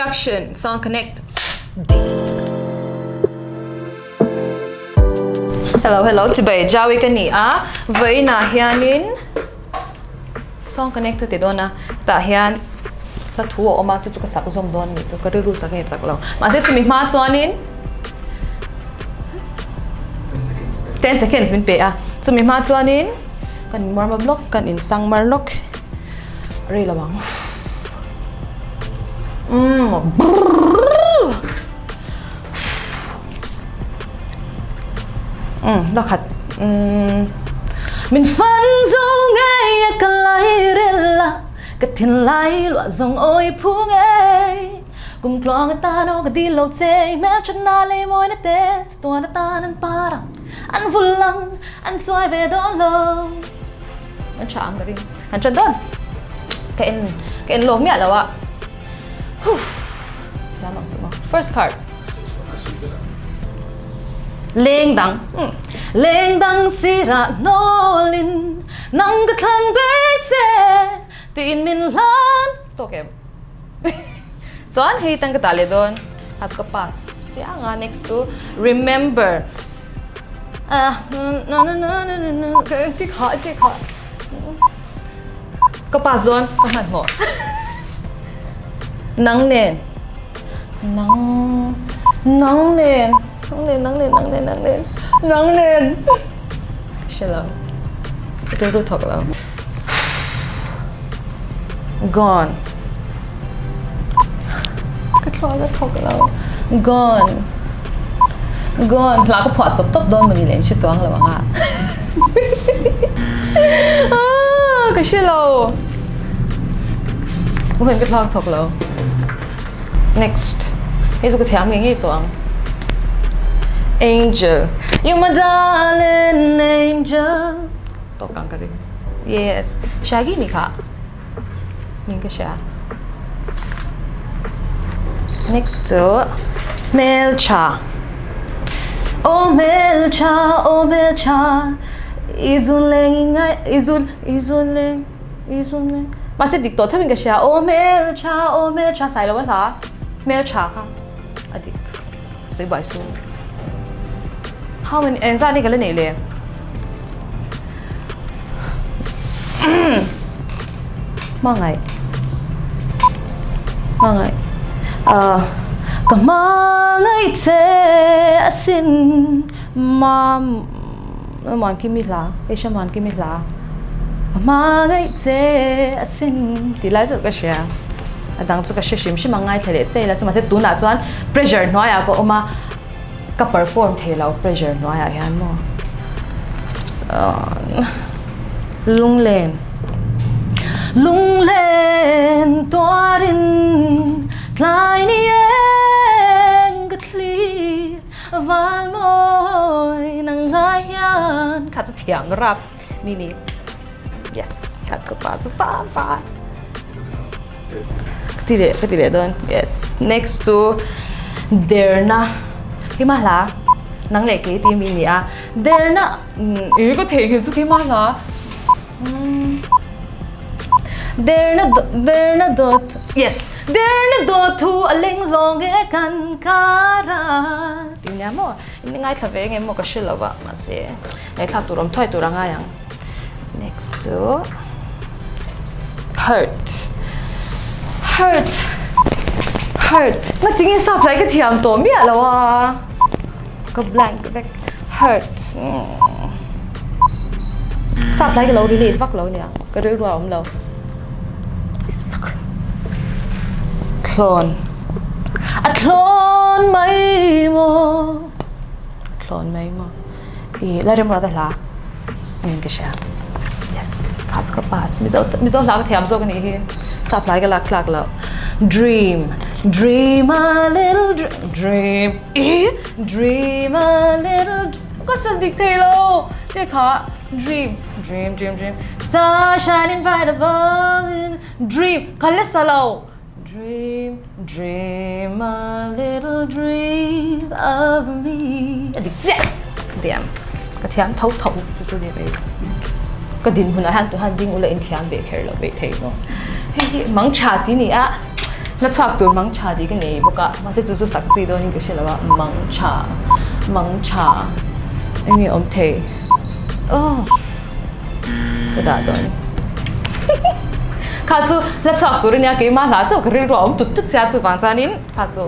Production Song Connect. Hello, hello, chibai Jawi ka ni a. Vawiinah hianin Song Connect ka ti dawn a. Tah hian hla thu a awm a, chu chu ka sak zawm dawn ni chu ka rilru chak nge chak lo. Mahse chumi hma chuanin 10 seconds min pe a. Chumi hma chuanin kan in warm up lawk, kan in sang mar lawk. Rei lo ang. Umm. Umm la khat. Umm. Min fan zo ngei a ka lai rel a ka thin lai luah zawng awi phu ngei kum tluang atan aw ka dil lo che i hmelthat na lei mawina te chatuan atan an par ang an vul ang an chuai ve dawn lo. An tha ang ka ring. An tha dawn. Ka en ka en lawk miah lo a. Huff. Thiam ang chu maw. First card. Leng dang. Hmm. Leng dang sirah hnawlin nang ka thlang ber che tiin min hlan tawk em. Chuan hei tang ka tah leh dawn. A chu ka pass chiang a next chu remember. Ah na na na na na na ka ti kha ti kha. Ka pass dawn ka hmanhmawh. Nang nen nang nang nen nang nen nang nen nang nen nang nen nang nen ka hre lo ka rilru thawk lo. Gone. Ka thluak a thawk lo. Gone. Gone. Hla ka phuah chawp tawp dawn mawni leh in hre chuang lo ang a. Ah, ka hre lo. Muhin ka thluak thawk lo. Next. Hei chu ka thiam ngei ngei tawh ang. Angel. You're my darling angel. Tawk ang ka ring. Yes. Shaggy mi kha. Min ka hria. Next chu hmeltha. Aw hmeltha, aw hmeltha. I zun leng i ngai, i zun, i zun leng, i zun leng. Mahse dik tawh tho in ka hria. Aw hmeltha, aw hmeltha sai lo a hla. Hmeltha kha a dik. Sawi buai su. How many engzat nge ka la neih le? Hmangaih. Hmangaih. Ah ka hmangaih che asin mam man kimi hla Asia man kimi hla ka hmangaih che asin tih lai zawk ka hria. A dang chu ka hre hrim hrim a ngaithla leh che ila chu mahse tunah chuan pressure hnuaiah ka awm a ka perform thei lo pressure hnuaiah hian maw chuan lunglen lunglen tuarin tlai ni eng ka thlir val mawi nang ngai hian kha chu thiam rap Mimi yes ka chu ka pa chu pa pa ka ti leh ka ti leh dawn yes next chu derna keimah hla nang leh kei tih mi a ni a derna ih ka theihnghilh chu keimah hla derna derna dawt yes derna dawt thu a leng lawng e kan kar a tih nia maw in ngaithla ve eng emaw ka hre lo va mahse. Ngaihthlak tur awm thuai tur a ngai ang. Next chu hurt hurt hurt nga tinge sap hlai ka thiam tawh miah lo a ka blank vek hurt sap hlai ka lo relate vak lo nia ka rilru a awm lo thlawn a thlawn mai maw thlawn mai maw. I la remruat a hla niin ka hria. Yes, kha chu ka pass. Mizo Mizo hla ka thiam zawk a nih hi. Sap hlai ka lak tlak loh. Dream, dream a little dream, i dream a little ka sa dik thei lo. Te kha dream, dream, dream, dream. Star shining bright above dream ka la sa lo. Dream, dream a little dream of me. A dik chiah. Damn. Ka thiam tho tho chu chu ni mai. Ka din hunah hian tu han ding ula in thiam ve kher lo ve thei no. Hei hi mang tha ti ni a. Hla chhuak tur mang tha tih ka nei bawk a, mahse chu chu sak chi dawnin ka hre lo a, mang tha, mang tha eng nge awm thei aw ka dah dawn kha chu hla chhuak tur ania keimah hla chauh ka rilru a awm tut tut sia chuvang chuanin kha chu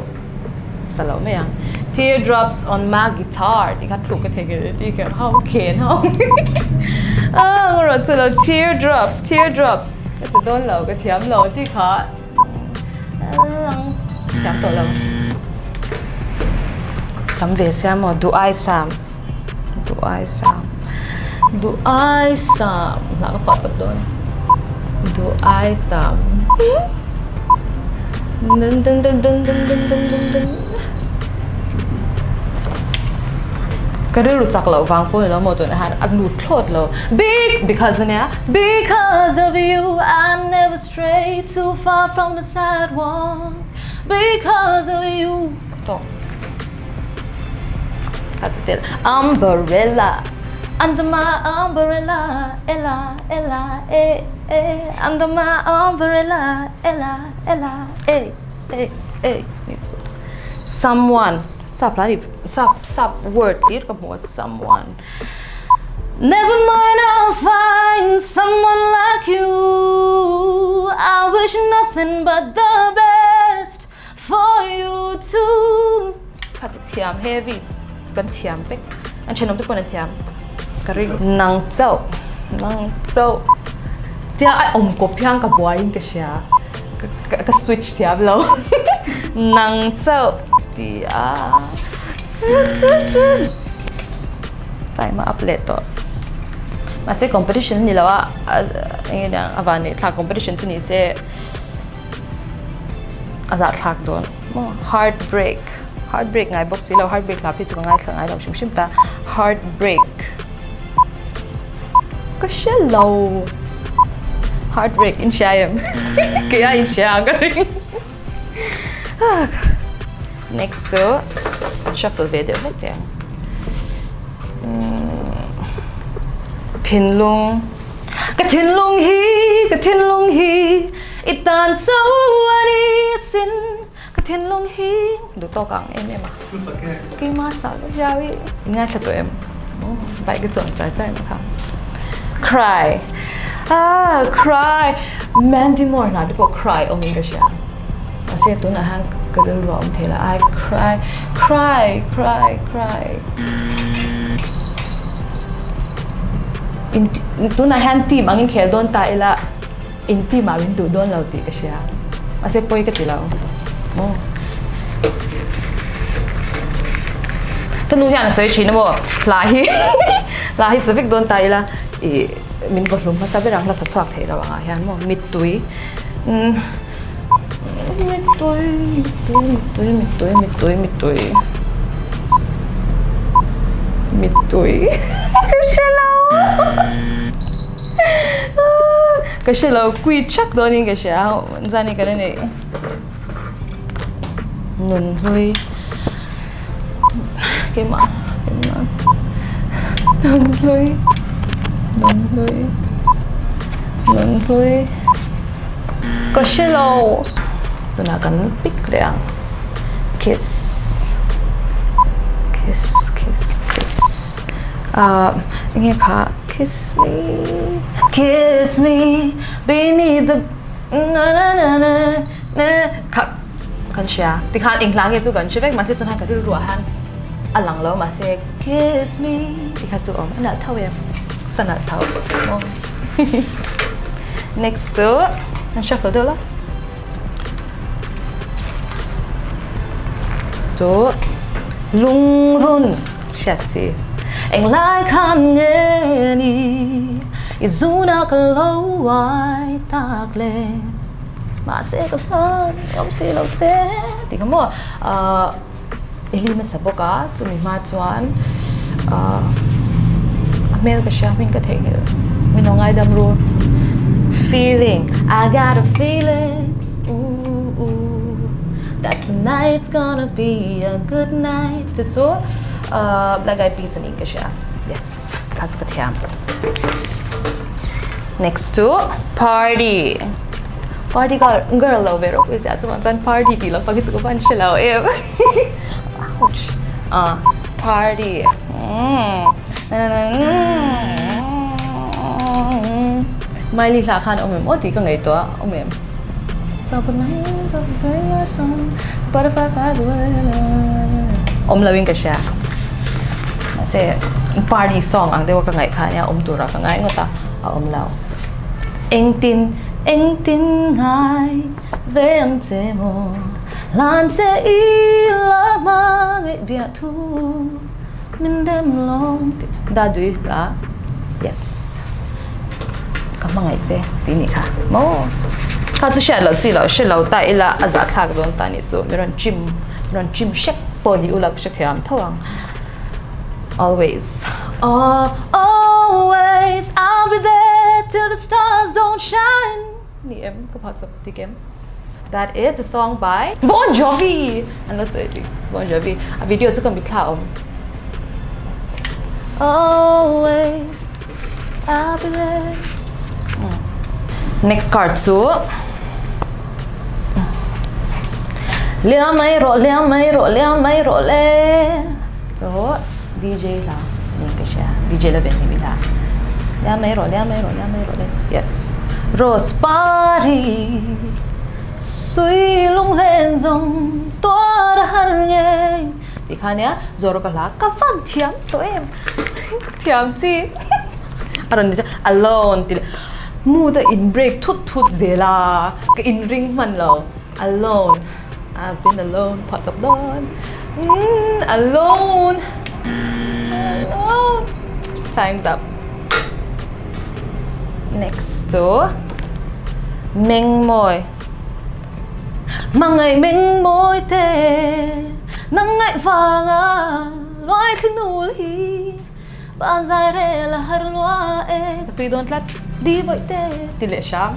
sa lo mai ang teardrops on my guitar tih kha thluk ka thei ngei tih kher hau khen hau a ngarawh chu lo teardrops teardrops ka ti dawn lo ka thiam lo tih kha. Thiam tawh lo. Tam ve sia maw duh ai sam duh ai sam duh ai sam hna ka pah chawp dawn duh ai sam dun dun dun dun dun dun dun dun dun Ka rilru chak loh vang pawh ni lo maw tunah hian a lut thlawt lo big because ania because of you I never Stray too far from the sidewalk because of you tawh kha chu tel umbrella under my umbrella ella ella eh eh under my umbrella ella ella eh eh eh ni chu someone sap hla ni sap sap word hlir ka hmu a someone Never mind I'll find someone like you I wish nothing but the best for you too Kha chu thiam heavy kan thiam vek an thenawm te pawn an thiam ka ring nang chauh nang chauh tia a awm kawp hian ka buai in ka hria ka switch thiam lo nang chauh tia Time a up leh tawh. Mahse competition a ni lo a, eng nge a van neih thlak competition chu ni se a zah thlak dawn maw heart break heart break ngai bawk si lo heart break hla phei chu ka ngaithla ngai lo hrim hrim ta heart break ka hre lo heart break in hria em kei a in hria ang ka ring. Next chu shuffle ve deuh hlek teh ang. Thinlung Ka thinlung hi ka thinlung hi i tan chauh a ni asin ka thinlung hi duh tawk ang em em a. Keimah sa ka hria i in ngaithla tawh em? Bike ka chuan char char mai kha. Cry ah cry Mandy Moore hna te pawh cry awm in ka hria mahse tunah hian ka rilru a awm thei lo I cry cry cry cry in tunah hian team angin khel dawn ta ila in team ah min duh dawn lo tih ka hria mahse pawi ka ti lo maw ka nu hian a sawi thin a maw hla hi hla hi sa vek dawn ta ila ih min vaw hlum hmasa ber ang hla sa chhuak theih lo angah hian maw mittui umm mittui mittui mittui mittui mittui mittui mittui ka hre lo. Ka hre lo kui thak dawnin ka hria a zan hi ka la neih nun hlui keimah keimah nun hlui nun hlui nun hlui ka hre lo tunah kan pick leh ang kiss kiss kiss kiss ah eng nge kha. Kiss me, kiss me beneath the na na na na na kha kan hria tikhan eng hla nge chu kan hre vek mahse tunah ka rilru ah hian a lang lo mahse kiss me tih kha chu a awm a nalh tho em sa nalh tho maw next chu an shuffle deuh la chu lungrun. Hriat chi. Englai khan nge ni i zuna ka lo uai tak le mahse ka hlan awm si lo che tih kha maw ahh i hlim nasa bawk a chumi hma chuan ahh a hmel ka hria hming ka theihnghilh min lo ngaidam ru feeling I got a feeling ooh ooh that tonight's gonna be a good night. Chu chu Black Eyed Peas a niin ka hria. Yes, kha chu ka thiam. Next chu party. Party girl lo ve ropui sia chuvang chuan party tih lampang hi chu ka van hre lo em. Ouch. Ah, party. Miley hla khan awm em aw tih ka ngaihtuah a awm em. So put my hands up and play my song Butterfly flies away Awm lo in ka hria. Mahse party song ang deuh a ka ngaih kha ania awm tur ah ka ngai ngawt a, a awm lo. Engtin engtin ngai ve ang che maw Hlan che i la hma ngaih biah thu min dem lawng tih Dadui hla yes ka hmangaih che tih nih kha maw kha chu hriat loh chi loh hre lo ta ila a zahthlak dawn ta nih chu mi rawn chim mi rawn chim hrep pawh ni ula ka hre thiam tho ang always always I'll be there till the stars don't shine ni em ka phah chawp dik em that is a song by Bon Jovi an lo sawi tih Bon Jovi a video chu ka mitthla a awm always I'll be there next card chu Liam mai rawh liam mai rawh liam mai rawh le chu DJ hla niin ka hria DJ la ven ni hla liam mai rawh liam mai rawh liam mai rawh le yes Rose Party Sui lung hlen zawng tuar a har ngei tih kha nia Zoro ka hla ka van thiam tawh em thiam chi a rawn ti chu alone tih leh mood a in break thut thut zel a ka in ring hman lo alone I've been alone phah chawp dawn umm alone alone time's up next chu Mengmawi Hmangaih mengmawi te nang ngaih vanga luai thli nul hi van zai rel a har lua e ka tui dawn tlat di vawih te ti leh hram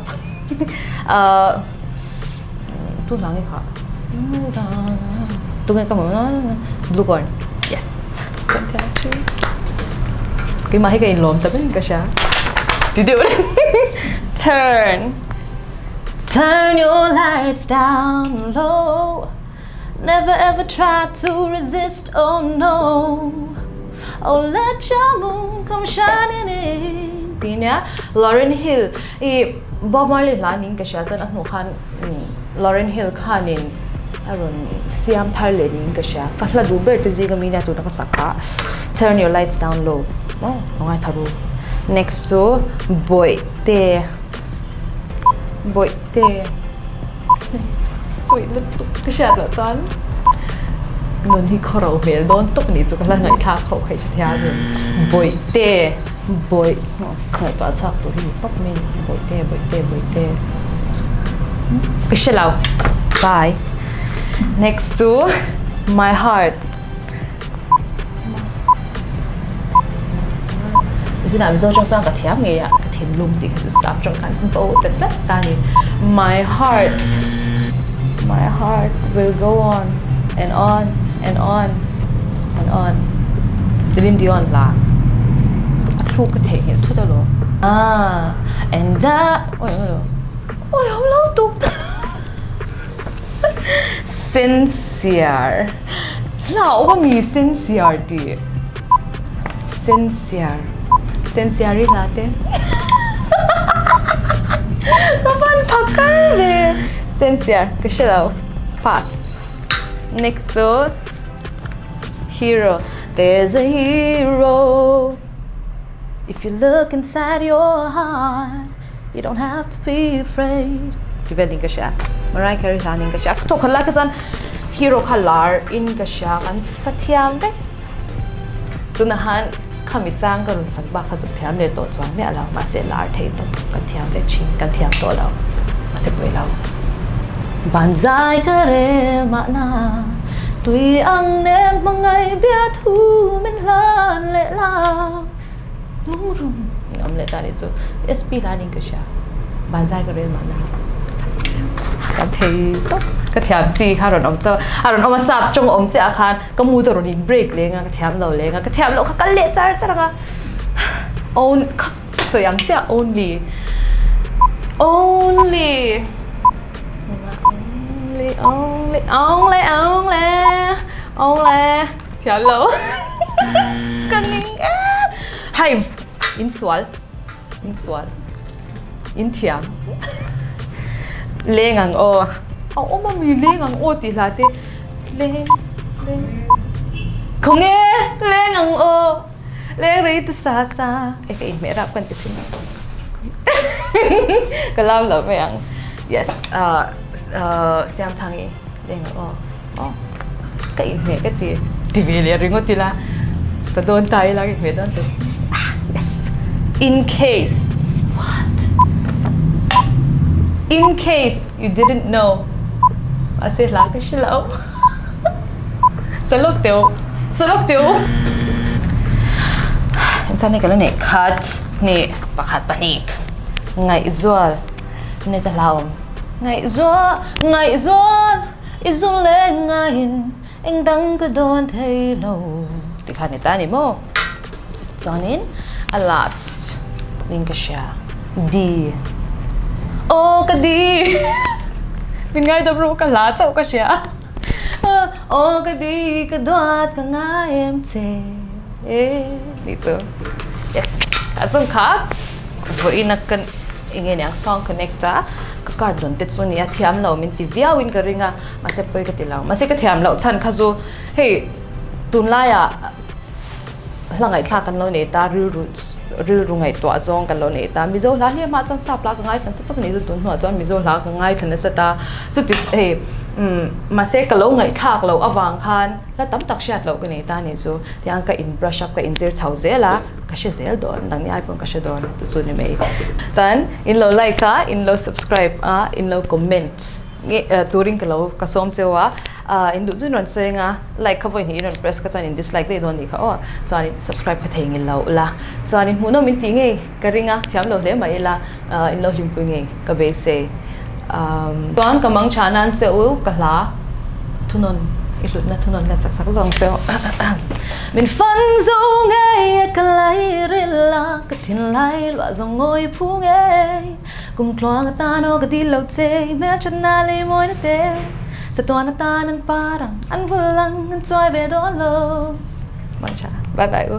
ahh tunah nge kha tunge ka hmu blue corn yes keimah hi ka inlawm ta ber in ka hria ti deuh reng turn. Turn your lights down low Never ever try to resist, oh no Oh let your moon come shining in Tih nia Lauryn Hill i Bob Marley hla niin ka hria chuan a hnuh khan Lauryn Hill khanin a rawn siam thar leh niin ka hria ka hla duh ber te zinga mi nia tuna ka sak kha Turn your lights down low maw ka ngaithla ru Next chu Bawihte. Bawihte suih lutuk ka hriat loh chuan nun hi khaw ro hmel dawn tawp anih chu ka la ngaihthlak ho kha i hre thiam em Bawihte bawih ngaihtuah chhuak tur hi ni tawp mai a ni Bawihte bawihte bawihte ka hre lo bye next chu my heart. Zinah Mizo tawng chuan ka thiam ngei a, ka thinlung tih kha chu sap tawng khan bo ta tlat ta a ni. My heart, my heart will go on and on and on and on Celine Dion hla a thluk ka theihnghilh thut alawm. Ah, and I, oi oi oi ho lo tuk. Sensiar. Hlauh a mi sensiar tih. Sensiar. Sensiar i hla te. Ka van phakar ve. Sensiar ka hre lo. Pass. Next chu hero. There's a hero. If you look inside your heart You don't have to be afraid Ti vel in ka hria Mariah Carey hlan in ka hria Ka thawk khat lai kha chuan hero kha lar in ka hria kan sa thiam vek Tunah han khami chang ka rawn sak bak kha chu thiam leh tawh chuang miah lo mahse lar thei tawp kan thiam vek thin kan thiam tawh lo mahse pawi lo Banzai ka rel mahna Tui ang nem hmangaih biathu min hlan leh la Lungrum in awm leh ta nih chu SP hlan in ka hria Banzai ka rel mahna Kan thei tawp ka thiam chi kha rawn awm chauh a rawn awm a sap tawng awm chiah khan ka mood a rawn in break leng a ka thiam lo leng a ka thiam loh kha kal leh char char ang a own kha ka sawi ang chiah only only. Only only only only thiam lo ka ning em hei in sual in sual in thiam leng ang aw a awm a mi leng ang aw tih hla te leng leng khawnge leng ang aw leng rei ta sa sa e ka inhmeh rap kan ti sin ka lam lo mai ang yes ah Siamthangi leng ang aw aw ka inhmeh ka ti ti ve leh ringawt ila sa dawn ta ila ka inhmeh dawn tur ah yes in case what in case you didn't know mahse hla ka hre lo sa lawk teuh sa lawk teuh chuan hei ka la neih khat hnih pakhat pahnih ngaihzual nge ka hlauhawm ngaihzual ngaihzual i zung leh ngaiin eng dang ka dawn thei lo tih kha a ni ta a ni maw chuanin a last ning ka hria di aw ka di min ngaidam rawh ka hla chauh ka hria aw ka di ka duat ka ngai em che tih chu yes a chung kha vawiin a ka eng nge niang song connect a ka card dawn te chu a ni a thiam lo min ti viau in ka ring a mahse pawi ka ti lo mahse ka thiam loh chhan kha chu hei tunlaiah hla ngaihthlak kan lo nei ta rilru rilru ngaihtuah zawng kan lo nei ta Mizo hla hlir hma chuan sap hla ka ngaithla nasa tawp a ni chu tun hnuah chuan Mizo hla ka ngaithla nasa ta chuti hei umm mahse ka lo ngaihthlak loh avang khan hla tam tak hriat loh ka nei ta a ni chu tiang ka in brush up ka inzir chho zel a ka hre zel dawn nangni ai pawh ka hre dawn chu chu ni mai chuan in lo like a in lo subscribe a in lo comment nge turin ka lo ka sawm cheu a ah in duh duhin rawn sawi anga like kha vawi hnih in rawn press kha chuan in dislike daih dawn nih kha aw chuan in subscribe kha thei ngil lo ula chuan in hmuhnawm in tih ngei ka ring a thiam lo hle mai ila ah in lo hlimpui ngei ka beisei chuan ka mang tha nan che u ka hla thunawn i hlutna thunawn kan sak sak vang che u min fan zo ngei a ka lai ril a ka thinlai luah zawng ngawi phu ngei Kum tluang atan aw ka dil lo che i hmelthatna lei mawina te Chatuan atan an par ang an vul ang an chuai ve dawn lo Mang tha bye bye u.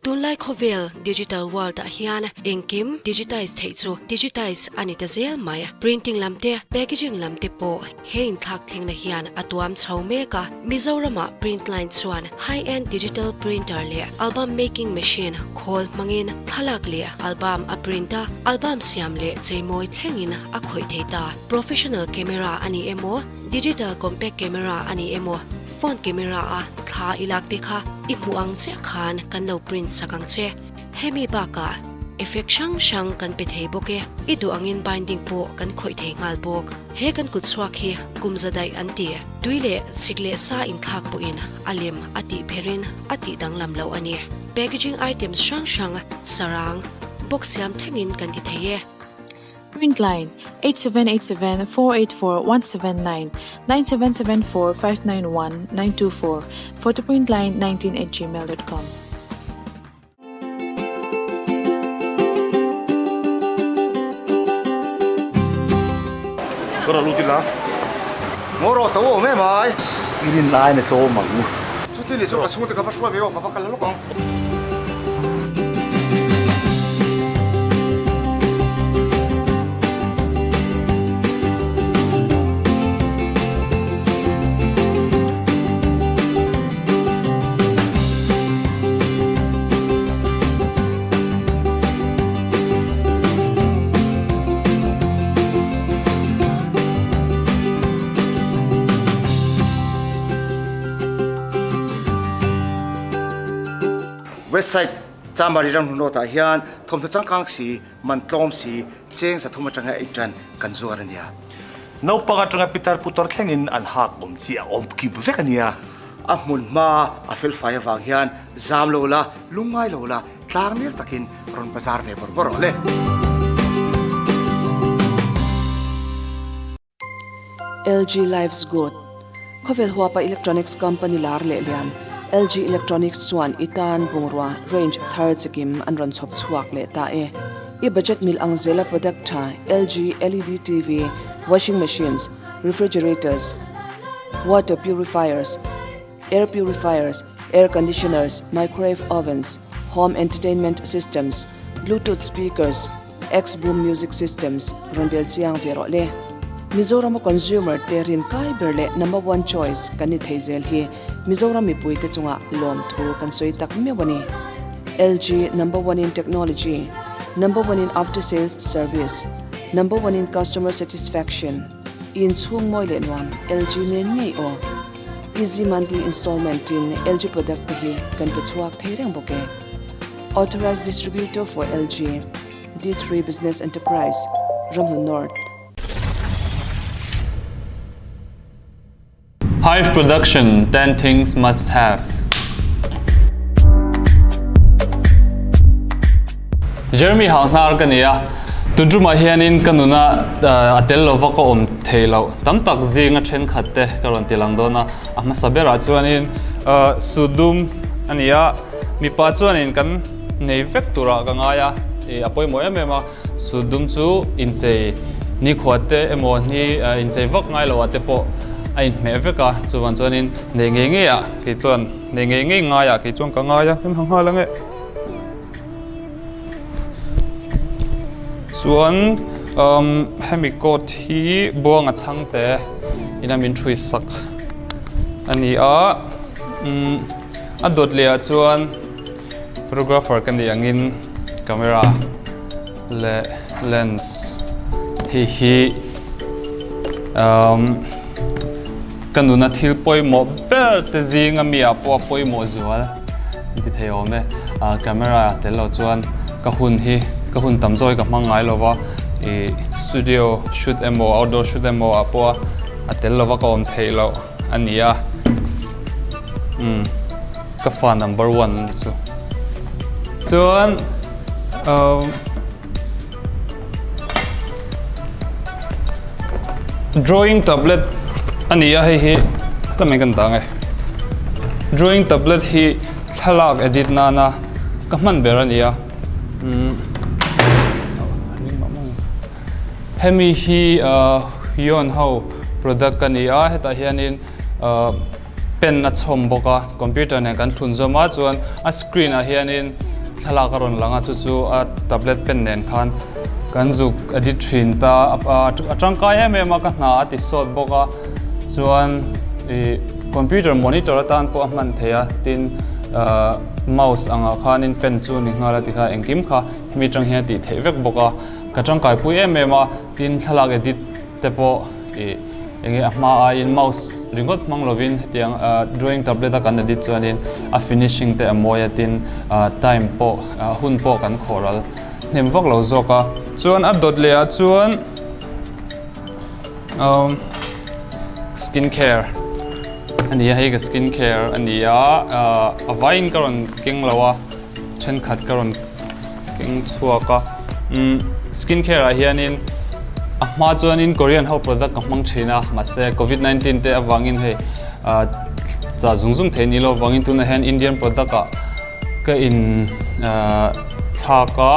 Tunlai khawvel digital world ah hian engkim digitize theih chu digitize a ni ta zel mai. Printing lam te, packaging lam te pawh he inthlak thlengna hian a tuam chho mek a. Mizoramah Printline chuan high-end digital printer leh album making machine khawl hmangin thlalak leh album a print a, album siam leh cheimawi thlengin a khawih thei ta. Professional camera a ni emaw, digital compact camera a ni emaw, Phone camera a thla i lak te kha i hmuh ang chiah khan kan lo print sak ang che. Hemi bakah effect hrang hrang kan pe thei bawk e. I duh angin binding pawh kan khawih thei nghal bawk. He kan kut chhuak hi kum za daih an ti. Tui leh sik leh sa inthlak pawhin a lem a tih pherin a tih danglam loh a ni. Packaging items hrang hrang sarang, box siam thlengin kan ti thei e. Print line, 8787 484 179 9774 591 924 photoprintline 19 at gmail dot com. Ka rawn lut ila. Ngaw rawh to awm em ai. I rin lai na tlawm ang. Chuti leh chu ka chhungte ka va hruai ve aw ka va kal lawk ang. Website Chamari Ramhlun Road ah hian thawmhnaw changkang si, man tlawm si, cheng 300 atanga ei tan kan zuar a nia. Naupang atanga pitar putar thlengin an hak awm chi a awm kip vek a nia. A hmun hma a felfai avang hian zam lo la, lungngai lo la, tlang nel takin rawn bazar ve bawrh bawrh rawh le. LG Life's Good, Khawvel huapa electronics company lar leh lian, LG Electronics chuan i tan bungrua range thar chikim an rawn chhawp chhuak leh ta e. I budget mil ang zela product tha LG LED TV, washing machines, refrigerators, water purifiers, air purifiers, air conditioners, microwave ovens, home entertainment systems, bluetooth speakers, Xboom Music Systems rawn bel chiang ve rawh le. Mizorama consumer te rin kai ber leh number one choice kan ni thei zel hi Mizoram mipui te chungah lawmthu kan sawi tak meuh a ni. LG number one in technology, number one in after sales service, number one in customer satisfaction, in chhung mawi leh nuam LG nen ngei aw. Easy monthly installment in LG product te hi kan pe chhuak thei reng bawk e. Authorized Distributor for LG, D3 Business Enterprise, Ramhlun North. Hive Production 10 Things Must Have Jeremy Hauhnar ka ni a, tun tumah hianin ka nuna a tel lova ka awm thei loh tam tak zinga thenkhat te ka rawn ti lang dawn a, a hmasa berah chuanin Sudum a ni a. Mipa chuanin kan nei vek turah ka ngai a, ih a pawimawh em em a, sut dum chu inchei nikhua te emaw ni inchei vak ngai loh ah te pawh a inhmeh vek a, chuvang chuanin nei ngei ngei ah kei chuan nei ngei ngei ngai ah kei chuan ka ngai a, kan ha nghal ang e. Chuan umm hemi coat hi buanga chhangte ina min ṭhui sak a ni a, umm. A dawt leh ah chuan photographer ka nih angin camera leh lens hei hi umm ka nuna thil pawimawh ber te zinga mi ah pawh a pawimawh zual an ti thei awm e ah camera tel lo chuan ka hun hi ka hun tam zawk hi ka hmang ngai lo va ih studio shoot emaw outdoor shoot emaw ah pawh a tel lova ka awm theih loh. A ni a, umm ka fa number one a ni chu. Chuan umm drawing tablet a ni a hei hi tlem kan dah ang e. Drawing tablet hi thlalak edit nana ka hman ber a ni a umm. Hemi hi Hyon ho product a ni a, hetah hianin pen a chhawm bawk a, computer nen kan thlun zawm a, chuan a screen ah hianin thlalak a rawn lang a, chu chu a tablet pen nen khan kan zuk edit thin ta, a tangkai em em a, ka hna a ti sawt bawk a, chuan ih computer monitor atan pawh a hman theih a, tin mouse angah khanin pen chu ni nghal a ti kha engkim kha hemi atang hian a tih theih vek bawk a. Ka tangkaipui em em a, tin thlalak edit te pawh ih enge a hma aiin mouse ringawt hmang lovin hetiang drawing tablet a kan edit chuanin a finishing te a mawi a tin time pawh hun pawh kan khawh ral hnem vak lo zawk a. Chuan a dawt leh ah chuan umm skin care a ni a, hei ka skin care a ni a, a vaiin ka rawn keng lo a. Thenkhat ka rawn keng chhuak a, umm skin care ah hianin a hma chuanin Korean ho product ka hmang thin a, mahse covid 19 te avangin hei ah chah zung zung thei ni lo avangin tunah hian Indian product ah ka in ah thlak a,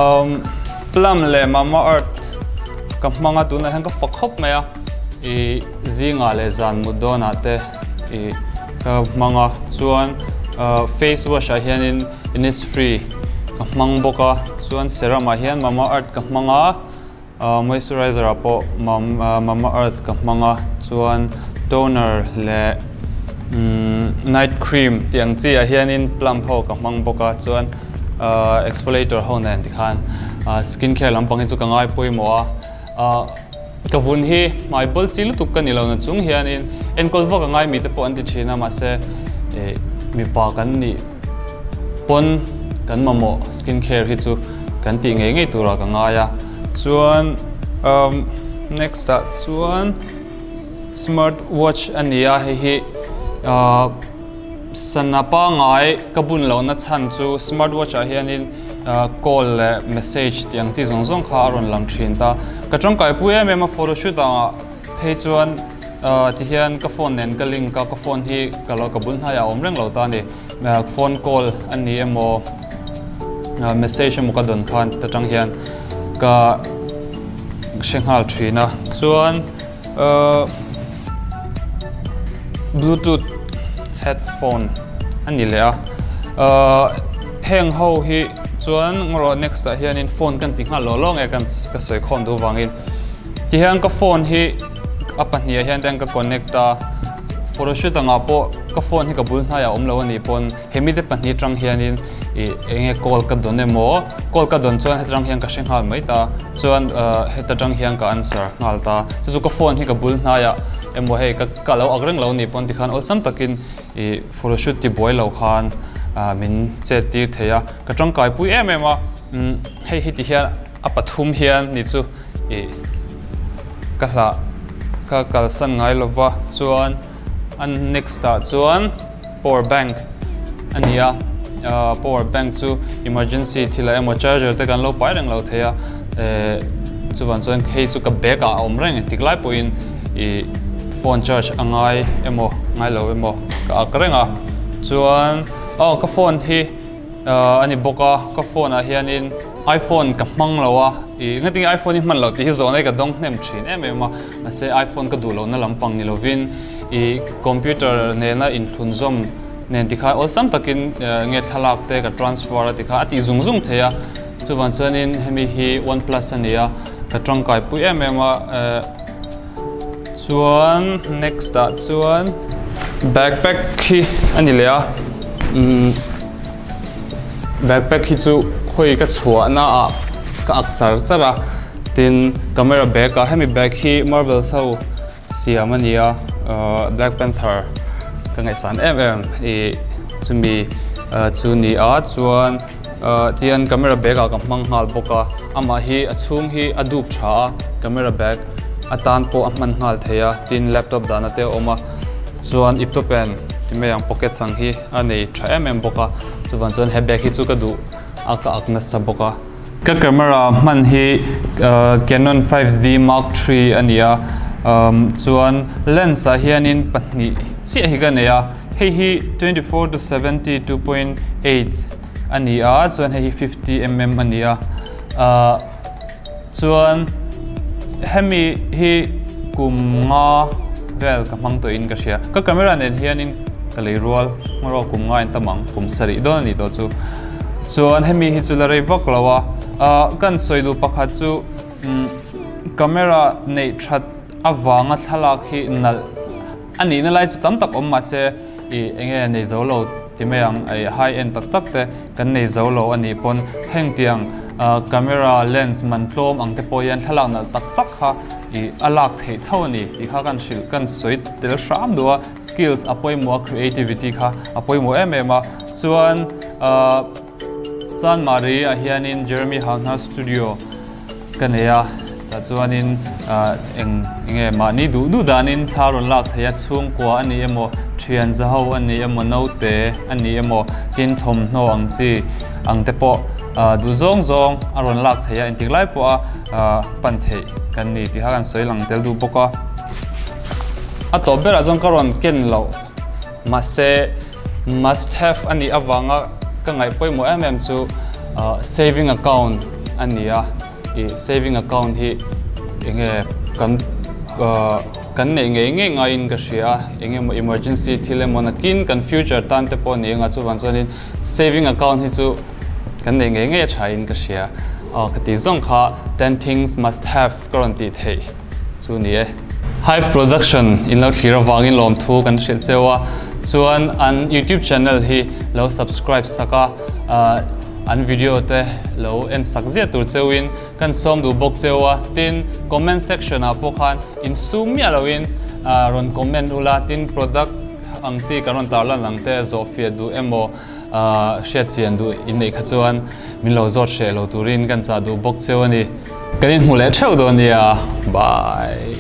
umm Plum leh Mamaearth ka hmang a tunah hian ka fak khawp mai a, ih zingah leh zan mut dawnah te. Ih ka hmang a chuan face wash ah hianin Innisfree ka hmang bawk a chuan serum ah hian Mamaearth ka hmang a moisturizer ah pawh Mamaearth ka hmang a chuan toner leh night cream tih ang chi ah hianin Plum ho ka hmang bawk a chuan exfoliator ho nen tikhan skin care lampang hi chu ka ngai pawimawh a. Ka vun hi hmai bawl chi lutuk ka ni lo na chung hianin enkawl vak a ngai mite pawh an ti thin a mahse mipa kan nih. pawn kan mamawh skin care hi chu kan tih ngei ngei turah ka ngai a. Chuan umm next ah chuan smart watch a ni a hei hi ahh sana pangai ka bun lohna chhan chu smart watch ah hianin ahh call leh message tih ang chi zawng zawng kha a rawn lang thin ta. Ka tangkaipui em em a photoshoot angah phei chuan ahh tihian ka phone nen ka link a ka phone hi ka lo ka bul hnaiah a awm reng lo ta a ni. Phone call a ni emaw message emaw ka dawn khan ta tang hian ka hre nghal thin a chuan bluetooth headphone a ni leh a heng ho hi chuan ngaw next ah hianin phone kan ti nghal lawh lawng e ka sawi khawm duh vangin tihian ka phone hi a pahnih ah hian te ka connect a. Photoshoot angah pawh ka phone hi ka bul hnaiah a awm lo a nih pawn hemi te pahnih atang hianin ih eng nge call ka dawn emaw call ka dawn chuan hetang hian ka hre nghal mai ta chuan ah heta tang hian ka answer nghal ta chu chu ka phone hi ka bul hnaiah emaw hei ka ka lo ak reng lo a nih pawn tikhan awlsam takin ih photoshoot ti buai lo khan ah min chet tir thei a ka tangkai pui em em a umm hei hi ti hian a pathum hian ni chu ih. Ka hlah ka kalsan ngai lova chuan a next ah chuan power bank a ni a ah power bank chu emergency thil ah emaw charger te kan lo pai reng lo thei a eh chuvang chuan hei chu ka bag ah a awm reng engtik lai pawhin ih phone charge a ngai emaw ngai lo emaw ka ak reng a chuan aw ka phone hi ah a ni bawk a ka phone ah hianin. iPhone ka hmang lo a, ih ngatinge iPhone hi hman loh tih hi zawhna hi ka dawng hnem thin em em a, mahse iPhone ka duh lohna lampang ni lovin ih computer nena inthlunzawm nen tikhan awlsam takin nge thlalak te ka transfer a tikha a tih zung zung thei a, chuvang chuanin hemi hi OnePlus a ni a, ka tangkai pui em em a eh chuan next ah chuan backpack hi a ni leh a umm. Backpack hi chu khawi ka chhuahna ah ka ak char char a tin camera bag ah hemi bag hi marble ho siam a ni a ahh black panther ka ngaihsan em em ih chumi chu ni a chuan ahh tihian camera bag ah ka hmang nghal bawk a amah hi a chhung hi a dup tha a camera bag atan pawh a hman nghal thei a tin laptop dahna te a awm a chuan iptawp en ti mai ang pocket chang hi. A nei tha em em bawk a, chuvang chuan he bag hi chu ka duh a ka ak nasa bawk a. Ka camera hman hi Canon 5D Mark III a ni a, chuan lens ah hianin pahnih chiah hi ka nei a, hei hi 24 to 70 2.8 a ni a, chuan hei hi 50mm a ni a. Chuan hemi hi kum nga vel ka hmang tawhin ka hria. Ka camera nen hianin ka lei rual hmanrua kum nga in tam ang, kum sarih dawn a nih tawh chu. Chuan hemi hi chu la rei vak lo a, ah kan sawi duh pakhat chu umm camera neih that avanga thlalak hi nalh a nihna lai chu tam tak awm mahse ih eng nge nei zo lo ti mai ang, ih high end tak tak te. Kan nei zo lo a nih pawn hengtiang camera lens man tlawm ang te pawh hian thlalak nalh tak tak kha ih a lak theih tho a ni tih kha kan hrilh kan sawi tel hram duh a, skills a pawimawh a creativity kha a pawimawh em em a, chuan ahh Chanmari ah hianin Jeremy Hauhnar studio Ka nei a, tah chuanin eng enge mahni duh duh danin thla rawn lak thei a, chhungkua a ni emaw, thian zaho a ni emaw, naute a ni emaw, tin thawmhnaw ang chi ang te pawh duh zawng zawng a rawn lak thei a, engtik lai pawha pan theih kan ni tih kha kan sawi lang tel duh bawk a. A tawp berah chuan ka rawn ken loh mahse must have a nih avanga ka ngaih pawimawh em em chu saving account a ni a, ih saving account hi eng nge kan ahh kan neih ngei ngei ngaiin ka hria a, eng emaw emergency thil emaw nakin kan future tan te pawh a ni anga chuvang chuanin saving account hi chu kan neih ngei ngei a thain ka hria, aw ka tih zawng kha ten things must have ka rawn tih theih. Chu ni e. Hive Production in lo thlir avangin lawmthu kan hrilh cheu a, chuan an YouTube channel hi lo subscribe sak a, an video te lo en sak ziah tur cheuin kan sawm duh bawk cheu a, tin comment section ah pawh khan insum miah loin rawn comment ula, tin product ang chi kan rawn tarlan ang te zawhfiah duh emaw. Hriat chian duh in neih kha chuan min lo zawt hreh lo turin kan chah duh bawk cheu a ni. Kan inhmu leh theuh dawn nia. Bye.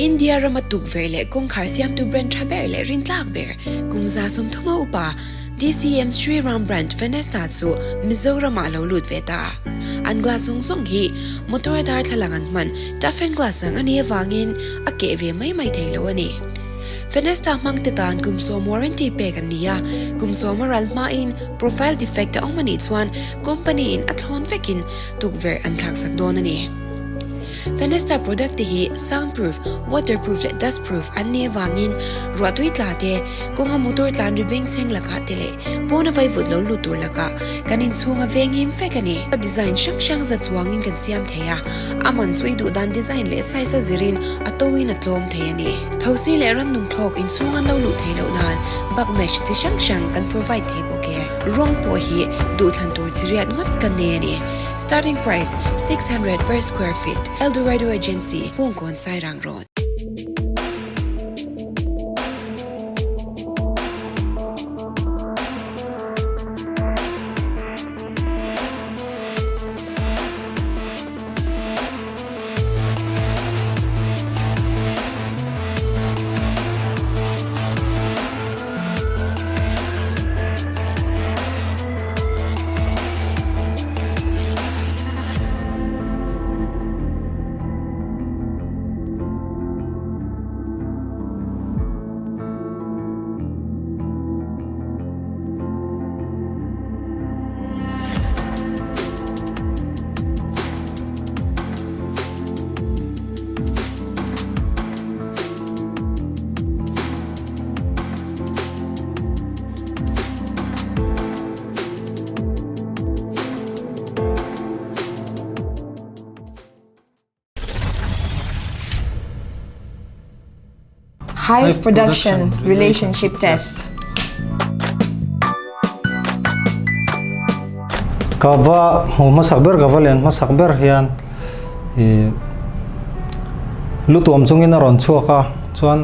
India rama tukverh leh kawngkhar siamtu brand tha ber leh rintlak ber kum 30 a upa DCM Sri Ram brand Fenesta chu Mizoramah a lo lut ve ta. An glass zawng zawng hi motor darthlalang an hman toughen glass ang a nih avangin a keh ve mai mai thei lo a ni. Fenesta hmangte tan kum sawm warranty pek an ni a, kum sawm a ral hmain profile defect a awm a nih chuan company in a thlawn vekin tukverh an thlaksak dawn a ni. Fenesta product te hi sound proof, water proof leh dust proof an nih avangin ruahtui tla te, kawnga motor tlan ri bengchheng lakah te leh pawna vaivut lo lut tur lakah kan inchhunga veng him vek a ni. Design hrang hrang za chuangin kan siam thei a, a man chu i duh dan design leh size a zirin a toin a tlawm thei a ni. Thosi leh rannung thlawk inchhung an lo luh theih loh nan bug mesh chi hrang hrang kan provide thei bawk e. Rawng pawh hi duhthlan tur chi riat ngawt kan nei a ni. Starting price, 600 per square feet, Eldorado Agency, Bungkawn Sairang Road. Hive Production Relationship Test. Ka va hmu hmasak ber ka va len hmasak ber hian i lu tuam chungin a rawn chhuak a chuan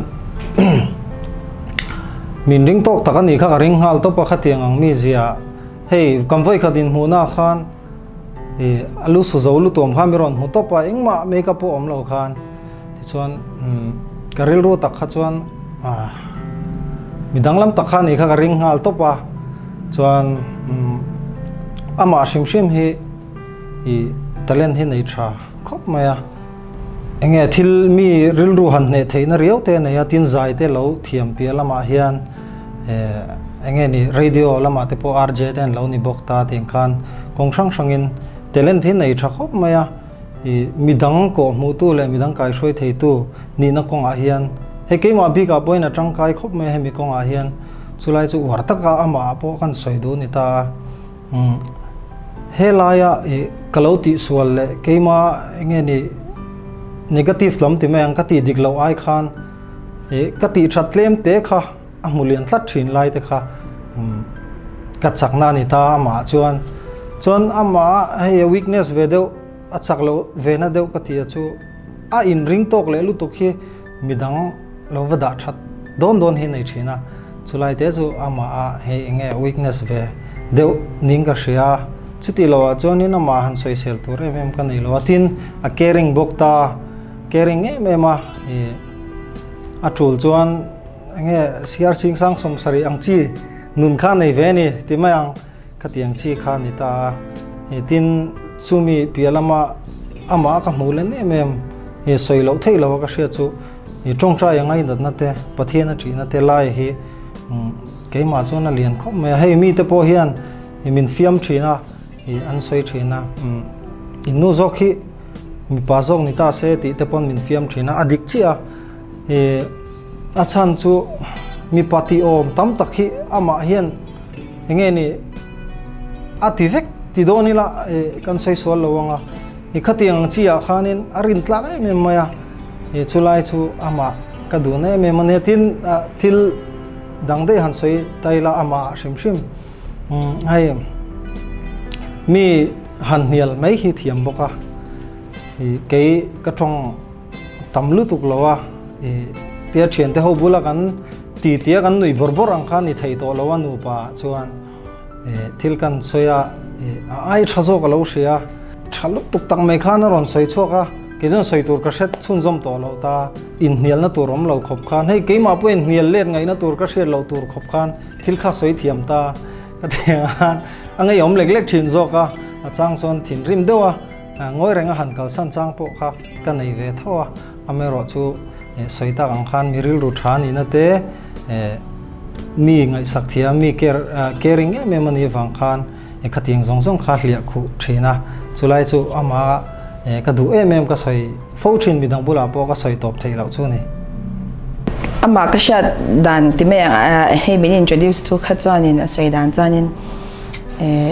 min ring tawk tak a nih kha ka ring nghal tawp a khatiang ang mi zia hei kan vawi khat inhmuhna khan i a lu su zo lu tuam khan mi rawn hmu tawp a engmah makeup pawh awm lo khan tichuan ka rilru tak kha chuan ah mi danglam tak kha a nih kha ka ring nghal tawp a chuan amah hrim hrim hi i talent hi nei tha khawp mai a. Enge thil mi rilru han hneh theihna riau te a nei a, tin zai te lo thiam piah lamah hian Eng nge ni radio lamah te pawh RJ te an lo ni bawk ta tih ang khan kawng hrang hrangin talent hi nei tha khawp mai a. Ih midang kawh hmuhtu leh midang kaihruai theitu nihna kawngah hian hei keimah bikah pawhin a tangkai khawp mai a hemi kawngah hian chulai chu uar taka amah ah pawh kan sawi duh a ni ta a. Umm helaia ih ka lo tihsual leh keimah eng nge ni negative lam ti mai ang ka tih dik loh ai khan ih ka tih that tlem te kha a hmu lian tlat thin lai te kha umm ka chakna a ni ta amah chuan chuan amah hei a weakness ve deuh a chak loh ve na deuh ka ti a chu a inring tawk leh lutuk hi midang lo va dah that dawn dawn hi nei thin a chulai te chu amah a hei eng nge weakness ve deuh ning ka hria chuti lo ah chuanin amah han sawisel tur em em ka nei lo a tin a caring bawk ta caring em em a ih a tul chuan eng nge siar ching sang 70 ang chi nun kha nei ve a ni ti mai ang. Khatiang chi kha a ni ta a, he tin chumi piah lama amah ka hmuh len em em he sawi loh theih loh a ka hriat chu he tawngtai a ngainatna te Pathian a ṭihna te lai hi keimah chuan a lian khawp mai a, hei mite pawh hian min fiam ṭhin a, an sawi ṭhin a, in nu zawk hi mipa zawk ni ta se tih te pawn min fiam ṭhin a, a dik chiah a, he a chhan chu mipa tih awm tam tak hi amah hian. Enge ni a ti vek ti dawn ila eh kan sawi sual lo ang a, i khatiang ang chi ah khanin a rin tlak em em mai a, eh chulai chu amah ka duhna em em a nia tin ah thil dang daih han sawi ta ila amah ah hrim hrim umm hei mi han hnial mai hi thiam bawk a, ih kei ka tawng tam lutuk lo a, ih tia thiante ho bula kan Ti tia kan nuih bawrh bawrh ang kha ni thei tawh lo a nupa ah chuan eh thil kan sawi a eh a ai tha zawk a lo hria a, tha lutuk tak mai khan a rawn sawi chhuak a, kei chuan sawi tur ka hret chhunzawm tawh loh ta, inhnialna tur awm lo khawp khan hei keimah pawhin hnial let ngaihna tur ka hriat loh tur khawp khan thil kha sawi thiam ta ka ti ang a, a ngeiawm lek lek thin zawk a, a chang chuan thinrim deuh a ngawi reng a han kalsan chang pawh kha ka nei ve tho a. Amaherawh chu sawi tak ang khan mi rilru tha nihna te mi ngaihsak thiam mi care caring em em a nih avang khan khatiang zawng zawng kha hliah khuh thin a, chulai chu amah ka duh em em ka sawi fo thin midang bulah pawh ka sawi tawp theih loh chu a ni. Amah ka hriat dan ti mai ang hei min introduce tu kha chuanin a sawi dan chuanin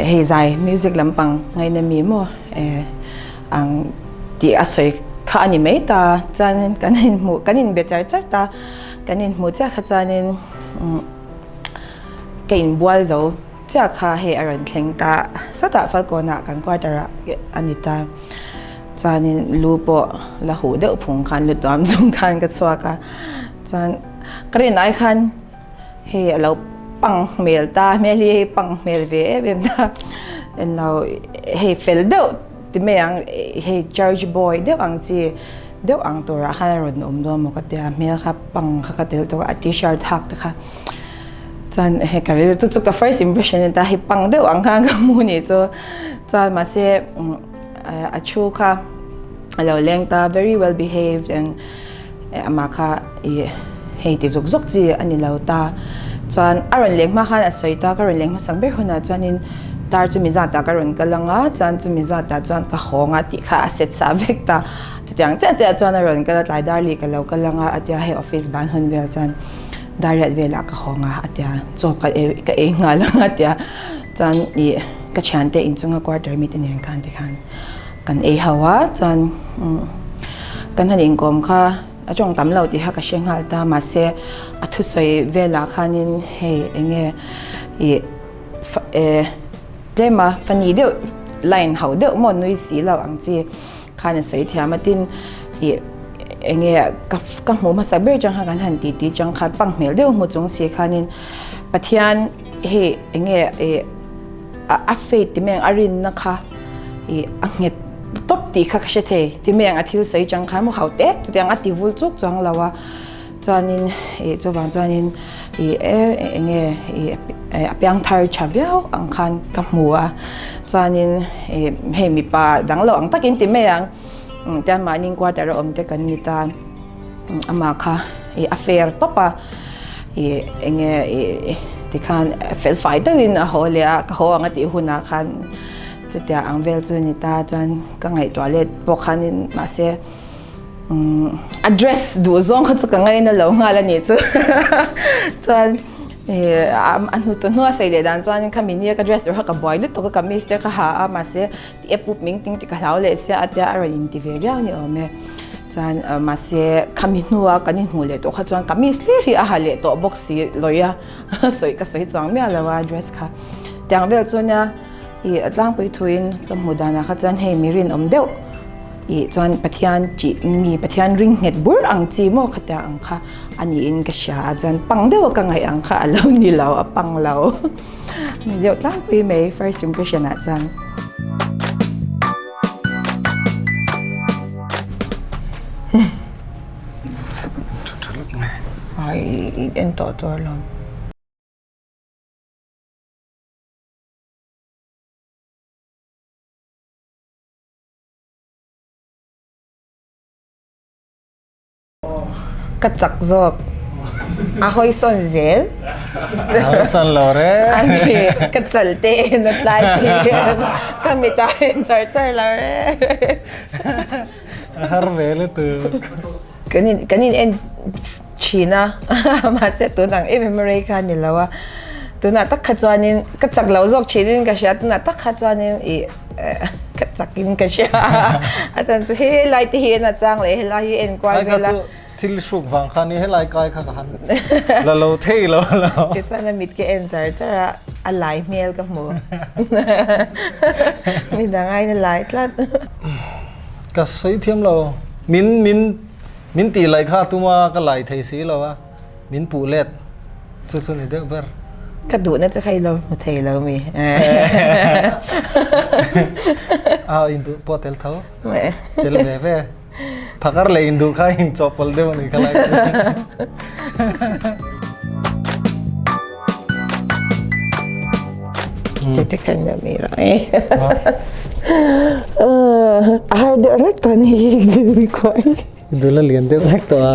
hei zai music lampang ngaina mi maw ang tih a sawi kha a ni mai ta chuanin kan inhmuh kan inbe char char ta kan inhmuh chiah kha chuanin umm ka inbual zo chiah kha hei a rawn thleng ta satah Falkawnah kan quarter ah a ni ta chuanin lu pawh la huh deuh phung khan lu tuam chung khan ka chhuak a chuan ka rin ai khan Hei a lo pang hmel ta hmel hi hei pang hmel ve em em ta englo hei fel deuh ti mai ang hei church boy deuh ang chi deuh ang turah khan a rawn awm dawn maw ka tia hmel kha pang kha ka tel tawh a t-shirt hak te kha chuan hei ka rilru chu chu ka first impression a ni ta hei pang deuh ang khan ka hmu anih chu chuan mahse a thu kha a lo leng ta very well behaved and Amah kha i hei ti zuk zuk chi a ni lo ta. Chuan a rawn leng hma khan a sawi ta, ka rawn leng hmasak ber hunah chuanin tar chumi zatah ka rawn kal ang a, chuan chumi zatah chuan ka hawng a tih kha a set sa vek ta. Chutiang chiah chiah chuan a rawn kal a, tlai dar li ka lo kal ang a, a tia hei office ban hun vel chuan dar riat velah ka hawng a, a tia chaw ka ei ka ei nghal ang a tia. Chuan ih ka thiante inchunga quarter mite nen khan tikhan. Kan ei ho a chuan kan han inkawm kha a tawng tam lo tih kha ka hre nghal ta mahse a thusawi velah khanin hei eng nge ih eh tlem a funny deuh line ho deuh maw nui si lo ang chi khan a sawi thiam a tin ih eng nge ka ka hmuh hmasa ber chang kha kan han ti ti chang khan pang hmel deuh hmu chung si khanin Pathian hei eng nge ih. A faith ti mai ang a rinna kha ih a nghet tawp tih kha ka hre thei ti mai ang a thil sawi chang khan maw hau tek chutiang a ti vul chuk chuang lo a chuanin ih chuvang chuanin ih e eng nge ih a piang thar tha viau ang khan ka hmu a chuanin ih hei mipa dang lo ang takin ti mai ang tiang mahni quarter a awm te kan ni ta amah kha ih a fair tawp a. I enge i tikhan felfai deuhin a haw leh a, ka haw ang a tih hunah khan chutia ang vel chu ni ta chuan ka ngaihtuah let pawh khanin mahse a dress duh zawng kha chu ka ngaina lo nghal a nih chu chuan a hnu hnua sawi leh dan chuan khami nia ka dress tur kha ka buai lutuk a kamis te ka ha a mahse Ti ep up ming ting ti ka hlau leh sia a tia a rawn inti ve viau ni awm e. Chuan mahse khami hnua kan inhmuh leh tawh kha chuan kamis hlir hi a ha leh tawh bawk si lawi a sawi ka sawi chuang miah lo a dress kha. Tiang vel chu nia ih a tlangpui thuin ka hmuh danah kha chuan hei mi rinawm deuh ih chuan Pathian tih mi Pathian ring nghet bur ang chi maw khatia ang kha a niin ka hria a chuan pang deuh a ka ngaih ang kha a lo ni lo a pang lo. Ni deuh tlangpui mai first impression ah chuan. Ai i en tawh tur alawm. Ka chak zawk. A hawisawn zel. A hawisawn lo re. A ni, ka chal te en a tlai te ka mit ah en char char lo re. A har ve lutuk. Kan in kan in en thin a, mahse tun ang em em rei kha a ni lo a. Tunah tak kha chuanin ka chak lo zawk thinin ka hria, tunah tak kha chuanin ih ka chakin ka hria a chan chu helai te hi en a chang leh helai hi en kual vel a. Thil hruk vang khan i helai kai kha ka han la lo thei lo lo. Tichuan a mit ka en char char a, a lai hmel ka hmu. Midang aiin a lai tlat. Ka sawi thiam lo. Min min min tih laih kha tuma ka lai thei si lo a. Min puh let chu chu ni deuh ber. Ka duhna che kha i lo hmu thei lo mi. A induh pawh tel tho. Tel ve ve. Phakar leh induh kha in chawhpawlh deuh a ni kha lai chu. Tete khan na mi rai. A har deuh hlek tawh ni hi kuai. Dul a lian deuh hlek tawh a.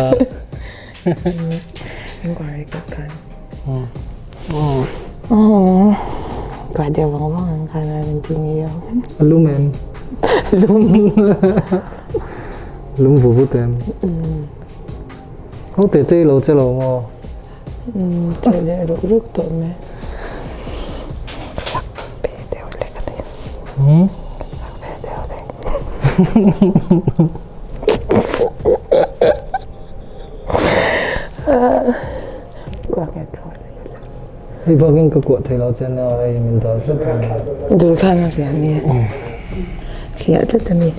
Kuai deuh vang vang ang khan a rawn ti ngei ang. A lum em? Lum. Lum vu vut em? Ho te te lo che lo maw? Che leh ruk ruk tawh mai. Sak ve deuh lek a ni. Sak ve deuh lek. Hei bakin ka kuah thei lo che nia hei min dal tlat a ni. Dul khan a hliah mi hliah tlat a mi.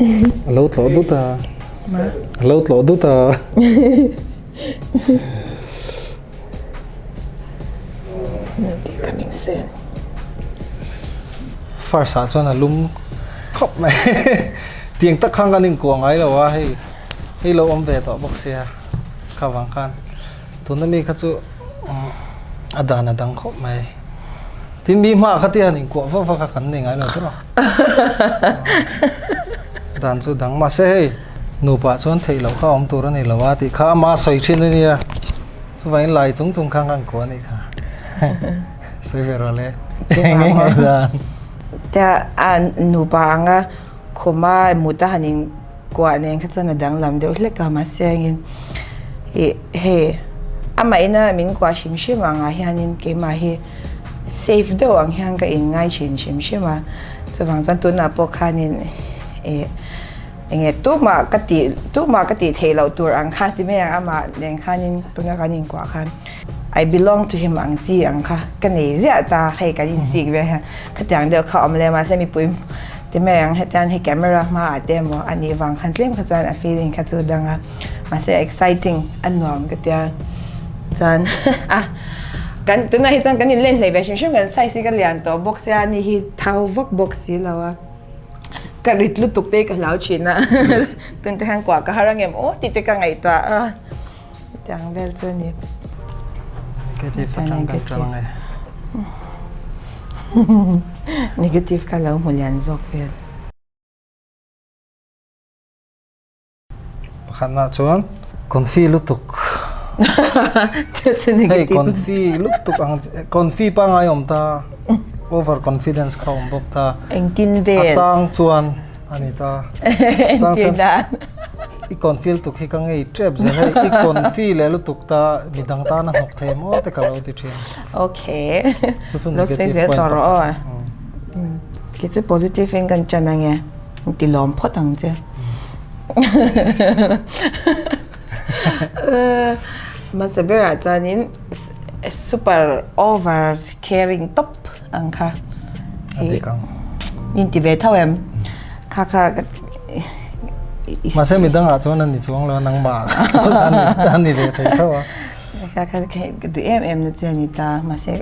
A lo tlawh dut a. A lo tlawh dut a. Coming soon. First ah chuan a lum khawp mai. Tiang tak khan kan inkuah ngai lo a hei hei lo awm ve tawh bawk sia kha vang khan tuna mi kha chu a dan a dang khawp mai. Tin mi hmaah kha tia han inkuah vak vak a kan nei ngai lo tawh a. Dan chu dang mahse hei nupa chuan theih loh kha awm tur a ni lo a tih kha ama sawi thin a nia. Chuvangin lai chung chung khan kan kuah a nih kha. Sawi ve rawh le. Eng eng nge dan? Tia a nupa anga khuma mut a han in kuah nen kha chuan a danglam deuh hlek a mahse engin ih hei amah ina min kuah hrim hrim angah hianin keimah hi safe deuh ang hian ka in ngai thin hrim hrim a chuvang chuan tunah pawh khanin ih Enge tumah ka tih tumah ka tih theih loh tur ang kha ti mai ang amah nen khanin tuna kan inkuah khan I belong to him ang chi ang kha ka nei ziah ta hei kan insik vel hian khatiang deuh kha awm lem a mahse mipui ti mai ang hetiang hei camera hmaah te emaw a nih vang khan tlem kha chuan a feeling kha chu dang a mahse exciting a nuam ka tia chuan a kan tunah hi chuan kan inlen hlei ve hrim hrim kan size hi ka lian tawh bawk sia ani hi thau vak bawk si lo a. Ka rit lutuk te ka hlau thin a, tun te hian kuah ka har angem aw tih te ka ngaihtuah a, hetiang vel chu a ni. Negative atang kan ṭan ang e. Negative kha lo hmu lian zawk vel. Pakhatna chuan. Confi lutuk. Hei confi lutuk ang confi pangai awm ta over confidence kha awm bawk ta. Engtin vel? A chang chuan a ni ta. Chang chuan i confi lutuk hi ka ngei tep zel hei i confi leh lutuk ta midang tana hnawk thei maw te ka lo ti thin. Okay. Chu chu negative point pakhat. Kei chu positive in kan chan ange. Ti lawm phawt ang che. Hmasa berah chuanin super over caring top ang kha. A dik ang. In ti ve tho em? Kha kha Mahse midangah chuan a ni chuang lo a, nangmah chuan a ni ve thei tho a. Kha kha ka duh em em na che a ni ta. Mahse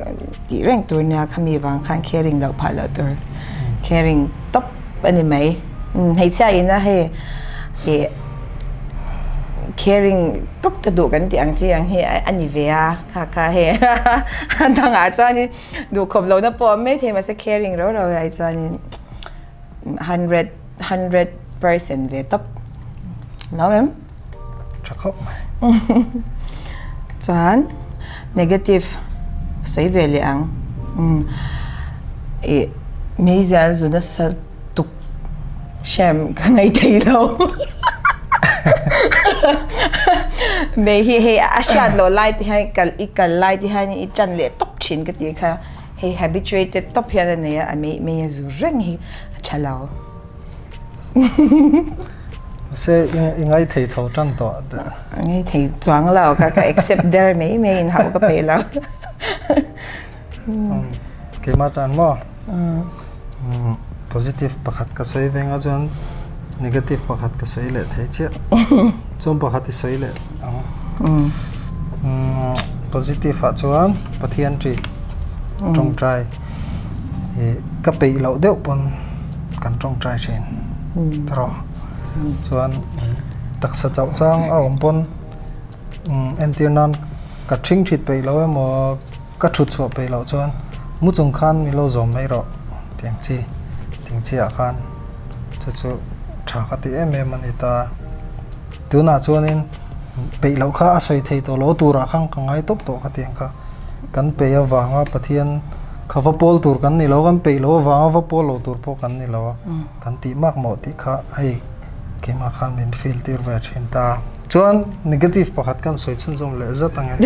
tih reng tur nia khami vang khan caring loh phah loh tur. Caring top a ni mai. Hmeichhia ina hei ih caring top ta duh kan tih ang chi ang hi a ni ve a kha kha hei a dangah chuanin duhkhawp lohna pawh a awm maithei mahse caring rau rau ai chuanin 100% ve tawp lo em? Tha khawp mai. Chuan negative sawi ve leh ang. Ih meizial zu nasa tuk hrem ka ngaih thei lo. Mei hi hei a hriat loh lai te hian kal i kal lai te hian i chan leh tawp thin ka tih kha. Hei habituated tawp hian a nei a, a mei mei a zu reng hi a tha lo. Mahse i ngai thei chho tan tawh teh. A ngai thei chuang lo ka ka accept der mai mai in hauh ka pe lo. Keimah tan maw? Positive pakhat ka sawi ve nga chuan negative pakhat ka sawi leh thei chiah. Chuan pakhat i sawi leh ang. Positive ah chuan Pathian ṭih ṭawngṭai ih ka peih loh deuh pawn kan ṭawngṭai ṭhin tawh chuan taksa chauh chang a awm pawn entir nan ka ṭhing ṭhit peih loh emaw ka ṭhut chhuah peih loh chuan mu chung khan min lo zawm mai rawh tih ang chi tih ang chi ah khan chu chu ṭha ka ti em em a ni ta. Tunah chuanin peih loh kha a sawi thei tawh lo turah khan ka ngai tawp tawh kha tiang kha. Kan peih avanga Pathian kha va pawl tur kan ni lo, kan peih loh avanga va pawl lo tur pawh kan ni lo a, kan tih mak mawh tih kha hei keimah khan min feel tir ve thin ta. Chuan negative pakhat kan sawi chhunzawm leh zat ang e.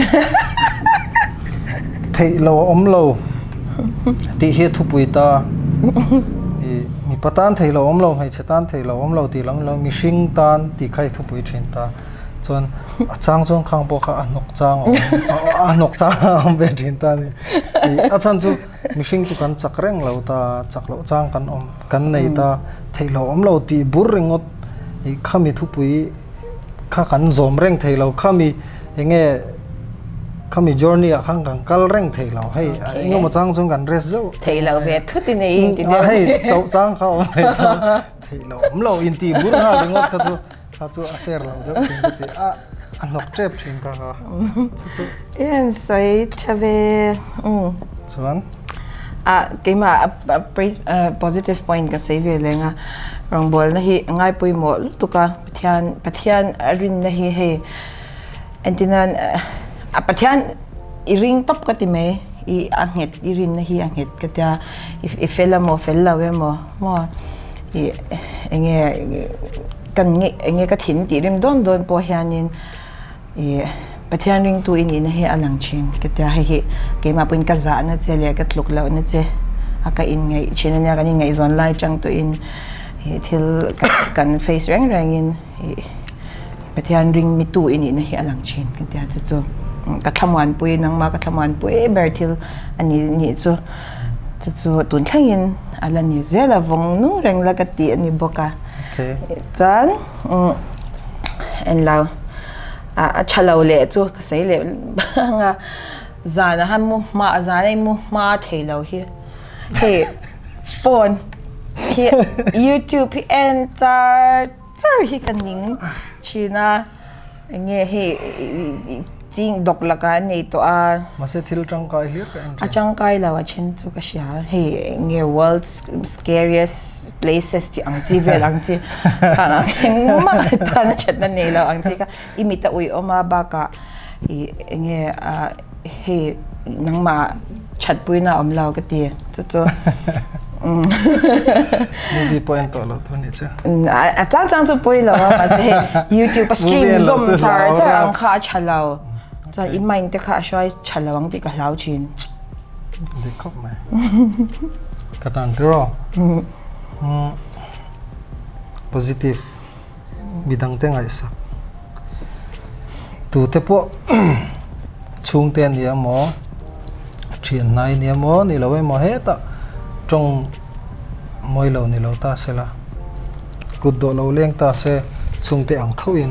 Theih lo a awm lo tih hi a thupui ta. Ih mipa tan theih lo a awm lo, hmeichhe tan theih lo a awm lo tih lam lo mihring tan tih kha i thupui thin ta. Chuan a chang chuan khang pawh kha a hnawk chang a awm a hnawk chang a awm ve thin ta a ni. Ih a chhan chu mihring chu kan chak reng lo ta, chak loh chang kan awm kan nei ta, theih lo a awm lo tih bur ringawt ih khami thupui kha kan zawm reng thei lo khami enge khami journey ah khan kan kal reng thei lo hei engemaw chang chuan kan rest zeuh thei lo ve thut in ei in ti deuh hei chauh chang kha awm thei lo thei lo awm lo in ti bur nghal ringawt kha chu kha chu a fair lo deuh thin ka ti a a hnawk tep thin ka kha chu chu i han sawi tha ve chuan A keimah a positive point ka sawi ve leng a, rawngbawlna hi a ngai pawimawh lutuk a, Pathian Pathian a rinna hi hei entirnan a Pathian i ring tawp ka ti mai i a nghet i rinna hi a nghet ka tia i fel emaw fel lo emaw maw i enge kan enge ka thin tih rim dawn dawn pawh hianin Ih, Pathian ringtu i nihna hi a lang thin ka tia, hei hi keimah pawhin ka zahna che leh ka tluk lohna che a ka inngaih thin a nia, kan inngaihzawn lai atang tawhin ih thil kan face reng rengin ih Pathian ring mitu i nihna hi a lang thin ka tia, chu chu ka thlamuanpui nangmah ka thlamuanpui ber thil a ni nih chu, chu chu tun thlengin a la ni zel a, vawng nung reng la ka tih a ni bawk a, chuan englo. A tha lo leh chu ka sawi leh ang a, zan a han mu hma zan a i mu hma thei lo hi hei phone hi youtube hi en char char hi ka ning thin a eng nge hei. ching dawk lakah an nei tawh a. Mahse thil tangkai hlir ka en thin. A tangkai lo a then chu ka hria. Hei enge world's scariest places tih ang chi vel ang chi khang ang engmah tan a thatna nei lo ang chi kha i mit a ui awm a bakah ih enge ah hei nangmah thatpuina a awm lo ka ti chu chu Movie pawh en tawh lo tur nih chu. A chang chang chu pawi lo a mahse hei YouTube a stream zawm char char ang kha a tha lo. Chuan i mind te kha a hruai tha lo ang tih ka hlau thin. Dik khawp mai. Ka tan tiraw. Positive midang te ngaihsak. Tute pawh chhungte a nia maw thian hnai a nia maw ni lo emaw hetah tawng mawi lo ni lo ta se la kut dawh lo leng ta se chhungte ang thoin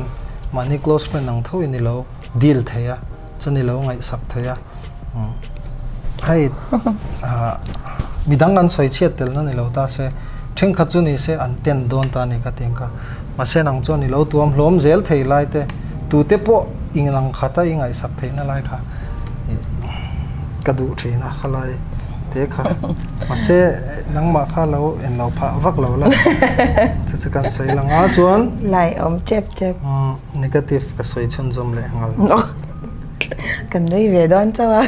mahni close friend ang thoin ni lo deal thei a chuan i lo ngaihsak thei a hei ah midang an sawi chhiat tel na ni lo ta se thenkhat chu ni se an ten dawn ta a ni ka ti ang kha mahse nang chuan i lo tuam hlawm zel thei lai te tute pawh inlang khat a i ngaihsak theih na lai kha ih ka duh thin a khalai te kha mahse nangmah kha lo en lo phah vak lo la chu chu kan sawi lang a chuan lai awm tep tep. Negative ka sawi chhunzawm leh nghal. Kan nui ve dawn chauh a.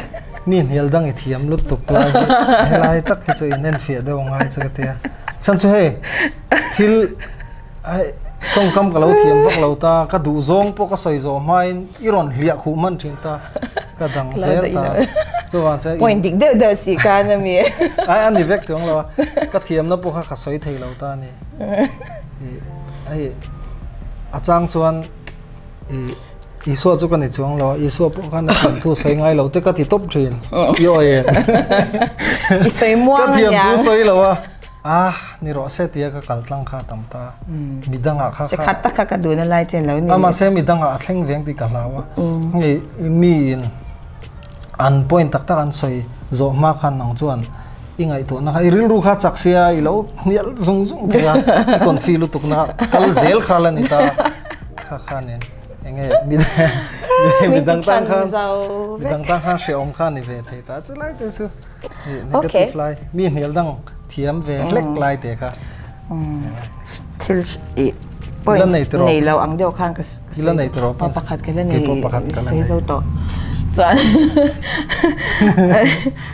Mi hnial dang i thiam lutuk lai hi helai tak hi chu in enfiah deuh angai chu ka tia. Chhan chu hei thil hei tawngkam ka lo thiam vak lo ta, ka duh zawng pawh ka sawi zawh hmain i rawn hliah khuh hman thin ta, ka dang zel ta. Chuvang chuan Point dik deuh deuh si khan a mi. Ai a ni vek chuang lo a, ka thiamna pawh kha ka sawi thei lo ta a ni. Hei a chang chuan ih Isua chu ka ni chuang lo a, Isua pawh khan a thiamthu sawi ngai lo te ka ti tawp thin. I awi em? I sawi muang Ka thiamthu sawi lo a, ah ni rawh se tia ka kal tlang kha a tam ta. Midangah kha kha. Sekhat tak kha ka duhna lai che lo ni. A mahse midangah a thleng veng tih ka hlau a. Hei miin an point tak tak an sawi zawh hma khan nang chuan i ngaihtuahna kha i rilru kha chak sia i lo hnial zung zung thei a i confi lutuk na kal zel kha la ni ta kha kha nen enge midang tan khan midang tan khan hrehawm kha ni ve thei ta chulai te chu negative lai mi hnial dang thiam ve hlek lai te kha Thil i points nei lo ang deuh khan ka I la nei tawh aw pakhat ka la nei sawi zo tawh chuan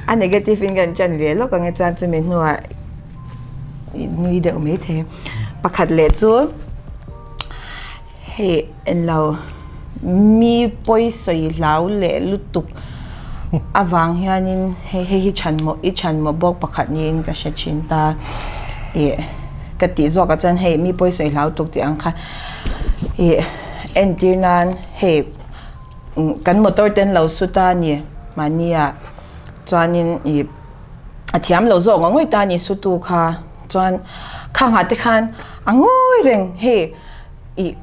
a negative in kan ṭan ve lawk ang e chuan chumi hnuah i nui deuh maithei pakhat leh chu Hei englo mi pawi sawi hlau leh lutuk avang hianin hei hei hi chhan mawh i chhan mawh bawk pakhat niin ka hre thin ta ih ka tih zawkah chuan hei mi pawi sawi hlau tuk tih ang kha ih entir nan hei kan motor te an lo su ta a ni mahnia chuanin ih a thiam lo zawk ngawih ngawih ta a ni sutu kha chuan khangah te khan a ngawi reng hei. I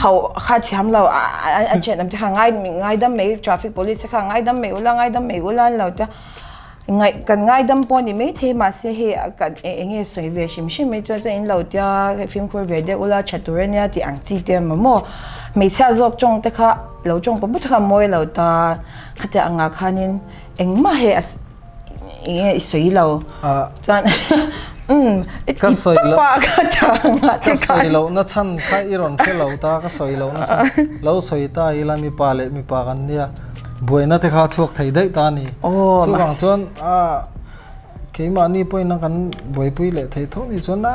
ho kha thiam lo a chen am te kha ngai ngaidam mai traffic police te kha ngaidam mai ula ngaidam mai ula an lo tia ngaih kan ngaidam pawh ni maithei mahse hei kan eng nge sawi ve hrim hrim mai chuan chuan in lo tia fimkhur ve deuh ula tha tur ania tih ang chi te emaw maw hmeichhia zawk tawng te kha lo tawng pawh pawh te kha mawi lo ta khatiang angah khanin engmah hei a Enge i sawi lo chuan umm i Ka sawi tawp a ka chang a Ka sawi loh na chhan kha i rawn hre lo ta ka sawi loh na chhan lo sawi ta ila mipa leh mipa kan nia buaina te kha a chhuak thei daih ta a ni chuvang chuan a keimahni pawhin a kan buaipui leh thei tho ni chuan a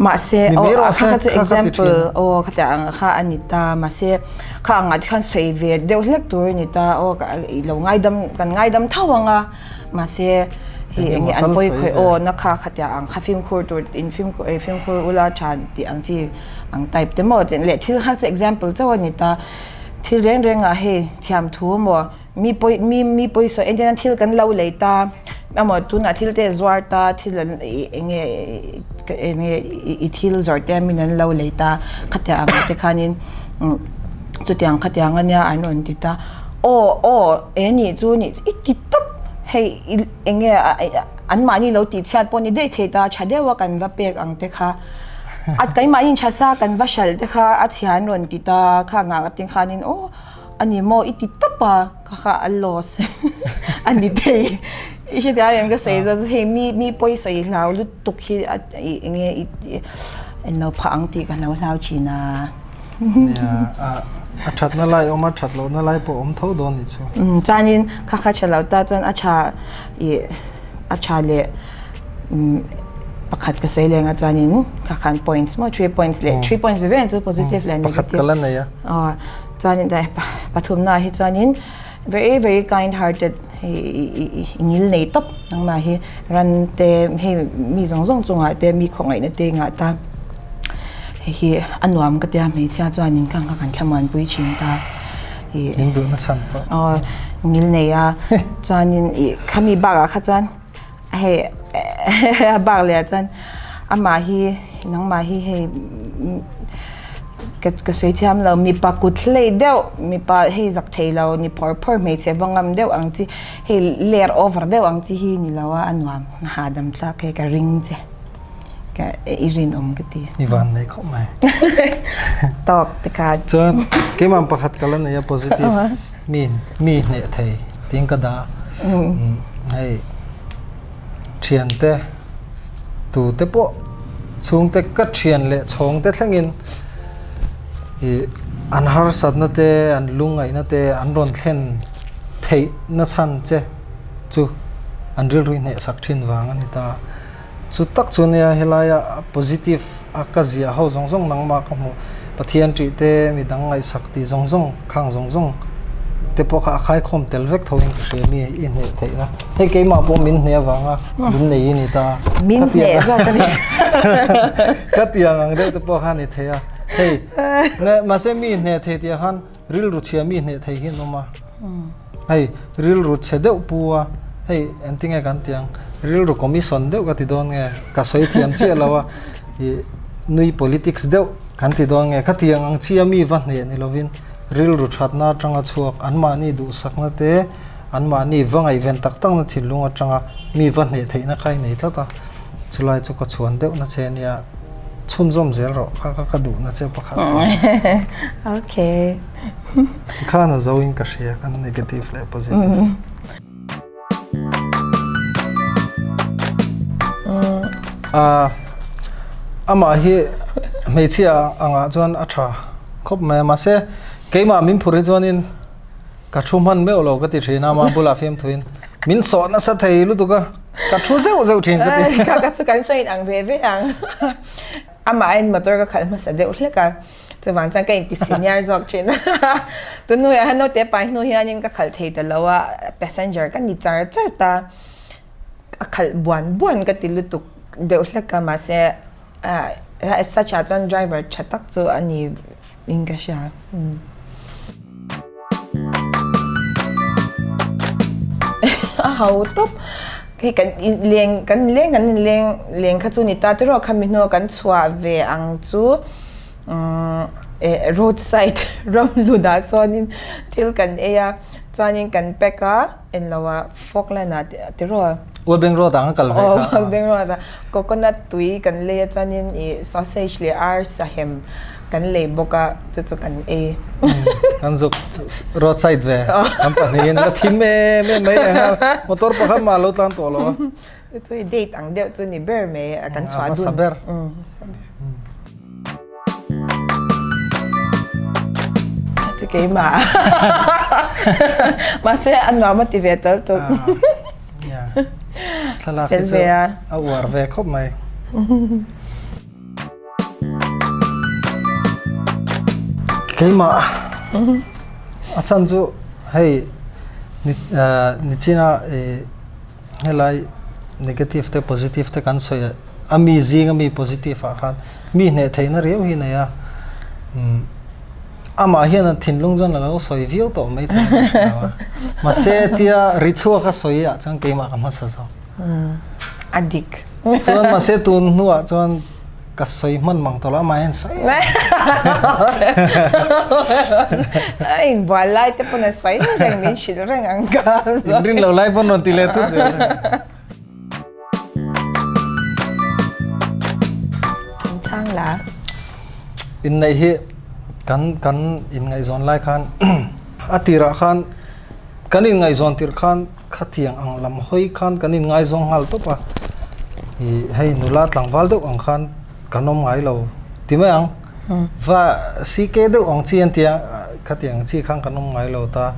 Mahse aw a kha kha chu example aw khatiang ang kha a ni ta mahse kha angah te khan sawi ve deuh hlek tur a ni ta aw i lo ngaidam kan ngaidam tho ang a mahse hei eng nge an pawi khawih aw na kha khatiang ang kha fimkhur tur in fimkhur fimkhur ula tha tih ang chi ang type te maw leh thil kha chu example chauh a ni ta thil reng reng ah hei thiamthu maw Mi pawi mi mi pawi sawi entir nan thil kan lo lei ta emaw tunah thil te zuar ta thil an ih eng nge eng nge i thil zawrh te min an lo lei ta khatiang ang te khanin chutiang khatiang ania an rawn ti ta aw aw e nih chu nih chu i ti tawp hei i eng nge an mahni lo tih chhiat pawh ni daih thei ta tha deuh a kan va pek ang te kha a keimahni tha sa kan va hralh te kha a chhia an rawn ti ta khangah te khanin aw. a ni maw i ti tawp a kha kha a loss a ni thei i hretia em ka sawi zat hei mi mi pawisa i hlau lutuk hi a ih eng nge i en lo phah ang tih ka hlo hlau thin a. Nia a a thatna lai awm a that lohna lai pawh awm tho dawn nih chu. Umm chuanin kha kha tha lo ta chuan a tha ih a tha leh umm pakhat ka sawi leng a chuanin kha khan points maw three points leh three points ve ve ang chu positive leh negative. Pakhat ka la nei a. Aw chuanin pathumna ah hi chuanin very very kind hearted hei i ngil nei tawp nangmah hi ran te hei mi zawng zawng chungah te mi khawngaihna te ngah ta hei hi a nuam ka tia hmeichhia chuanin kha kan thlamuanpui thin ta ih min duhna chhan pawh aw ngil nei a chuanin ih khami bakah kha chuan hei a bak leh ah chuan amah hi nangmah hi hei ka ka sawi thiam lo mipa kut hlei deuh mipa hei zak thei lo ni phawr phawr hmeichhe va ngam deuh ang chi hei ler over deuh ang chi hi ni lo a a nuam hahdam thlak hei ka ring che ka i rinawm ka ti. I van nei khawp mai. Tawk tikhan. Chuan keimah pakhat ka la nei a positive mi mi hneh thei tiin ka dah a. Hei thiante tute pawh chhungte ka thian leh chhawngte thlengin ih an harsatna te an lungngaihna te an rawn thlen theih na chhan che chu an rilru hnehsak thin vang a ni ta. Chu tak chu nia helaia positive a ka ziah ho zawng zawng nangmah ka hmuh Pathian tih te mi dang ngaihsak tih zawng zawng khang zawng zawng te pawh kha a khaikhawm tel vek tho in ka hria mi i hneh theih na hei keimah pawh min hneh avanga min nei i ni ta min hneh zawk a ni ka tiang ang deuh te pawh kha a ni thei a hei mahse mi hneh thei tih ah khan Rilru chhia mi hneh thei hi an awm a, hei rilru chhe deuh pu a, hei engtinge kan tih ang, rilru commission deuh ka ti dawn nge, ka sawi thiam chiah lo a, ih nui politics deuh kan ti dawn nge, khatiang ang chia mi va hneh ni lovin rilru thatna atanga chhuak anmahni duhsakna te, anmahni va ngaihven tak takna thinlung atanga mi va hneh theihna kha i nei tlat a, chulai chu ka chhuan deuhna che ania. Chhunzawm zel rawh kha kha ka duhna che pakhat pawh. Okay. Khan a zo in ka hria kan negative leh positive. Ah amah hi hmeichhia angah chuan a tha khawp mai a mahse keimah min phur hi chuanin Ka thu hman meuh lo ka ti thin a, ama bulah fiamthuin min sawh nasa thei lutuk a, ka thu zeuh zeuh thin ka ti. Ka ka chu kan sawi ang ve ve ang. Amah aiin motor ka khalh hmasa deuh hlek a, chuvang chuan ka inti senior zawk thin a. Tun hnuaiah hian naute pai hnu hianin ka khalh thei ta lo a, passenger ka ni char char ta, a khalh buan buan ka ti lutuk deuh hlek a, mahse as such ah chuan driver tha tak chu a ni. In ka hria. A ho tawp. Hei kan leng kan leng kan inleng leng kha chu ni ta tiraw khami hnua kan chhuah ve ang chu eh road side ram lunah sawnin thil kan ei a chuanin kan pack a englo ah Falkland ah tiraw. Ualbeng road ah an kal ve kha. Aw Ualbeng road ah coconut tui kan lei a chuanin ih sausage leh arsa hem Kan lei bawk a, chu chu kan ei. Kan zuk road side ve, kan pahnihin la thim em em mai leh nghal, motor pakhat mah lo tlan tawh lo a. Chu chu i date ang deuh chu ni ber mai a kan chhuah dun. A hmasa ber. Chu keimah. Mahse a nuam a ti ve tal tawp. Thlalak hi chu a uar ve khawp mai. Keimah a chhan chu hei nichina helai negative te positive te kan sawi a mi zinga mi positive ah khan mi hneh theihna riau hi a nei a amah hian a thinlung chuan a lo sawi viau tawh mai thei a hria a mahse tia ri chhuak a sawi ah chuan keimah ka hmasa zawk. A dik. Chuan mahse tun hnuah chuan ka sawi hman mang tawh lo amah hian sawi A inbual lai te pawn a sawi reng min hrilh reng ang ka. Inrin lo lai pawn rawn ti leh tut zel. In chhang la. Inneih hi kan kan inngaihzawn lai khan A tirah khan kan inngaihzawn tirh khan khatiang ang lam hawi khan kan inngaizawng nghal tawp a. Ih hei nula tlangval deuh ang khan kan awm ngai lo ti mai ang. Va CK deuh ang chi an tia khatiang ang chi khan kan awm ngai lo ta.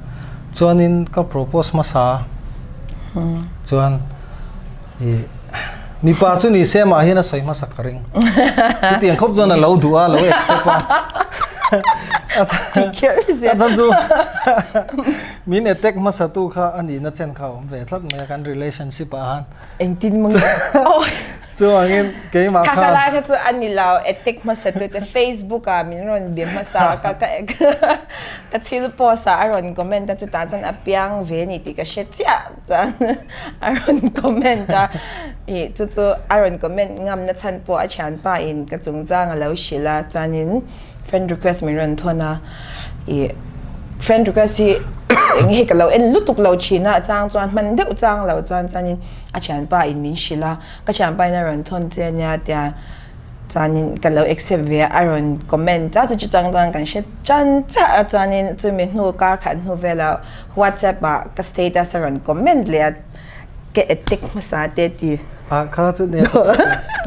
Chuanin ka propose hmasa a chuan Ih, mipa chu ni se mah hian a sawi hmasa ka ring. Chutiang khawp chuan a lo duh a, lo accept a. A chan chu min attack hmasa tu kha a nihna chen kha a awm ve tlat mai a kan relationship ah han. Engtin mawng Chuvangin keimah khan. Kha kha lai kha chu a ni lo, attack hmasa tu te Facebook ah min rawn be hmasa ka ka ka thil post ah a rawn comment a chutah chuan a piang ve ni tih ka hre chiah. Chuan a rawn comment a, ih chu chu a rawn comment ngamna chhan pawh a thianpa in ka chungchang a lo hrilh a, chuanin friend request min rawn thawn a, ih friend request hi eng nge ka lo en lutuk lo thin a, a chang chuan hman deuh chang lo chuan chuanin a thianpa in min hrilh a, ka thianpa in a rawn thawn che ania tia chuanin ka lo accept ve a, a rawn comment a, chu chu chang chuan kan hre chan chiah a, chuanin chumi hnu kar khat hnu velah WhatsApp ah ka status a rawn comment leh a, ka attack hmasa te ti. Ah kha chu nia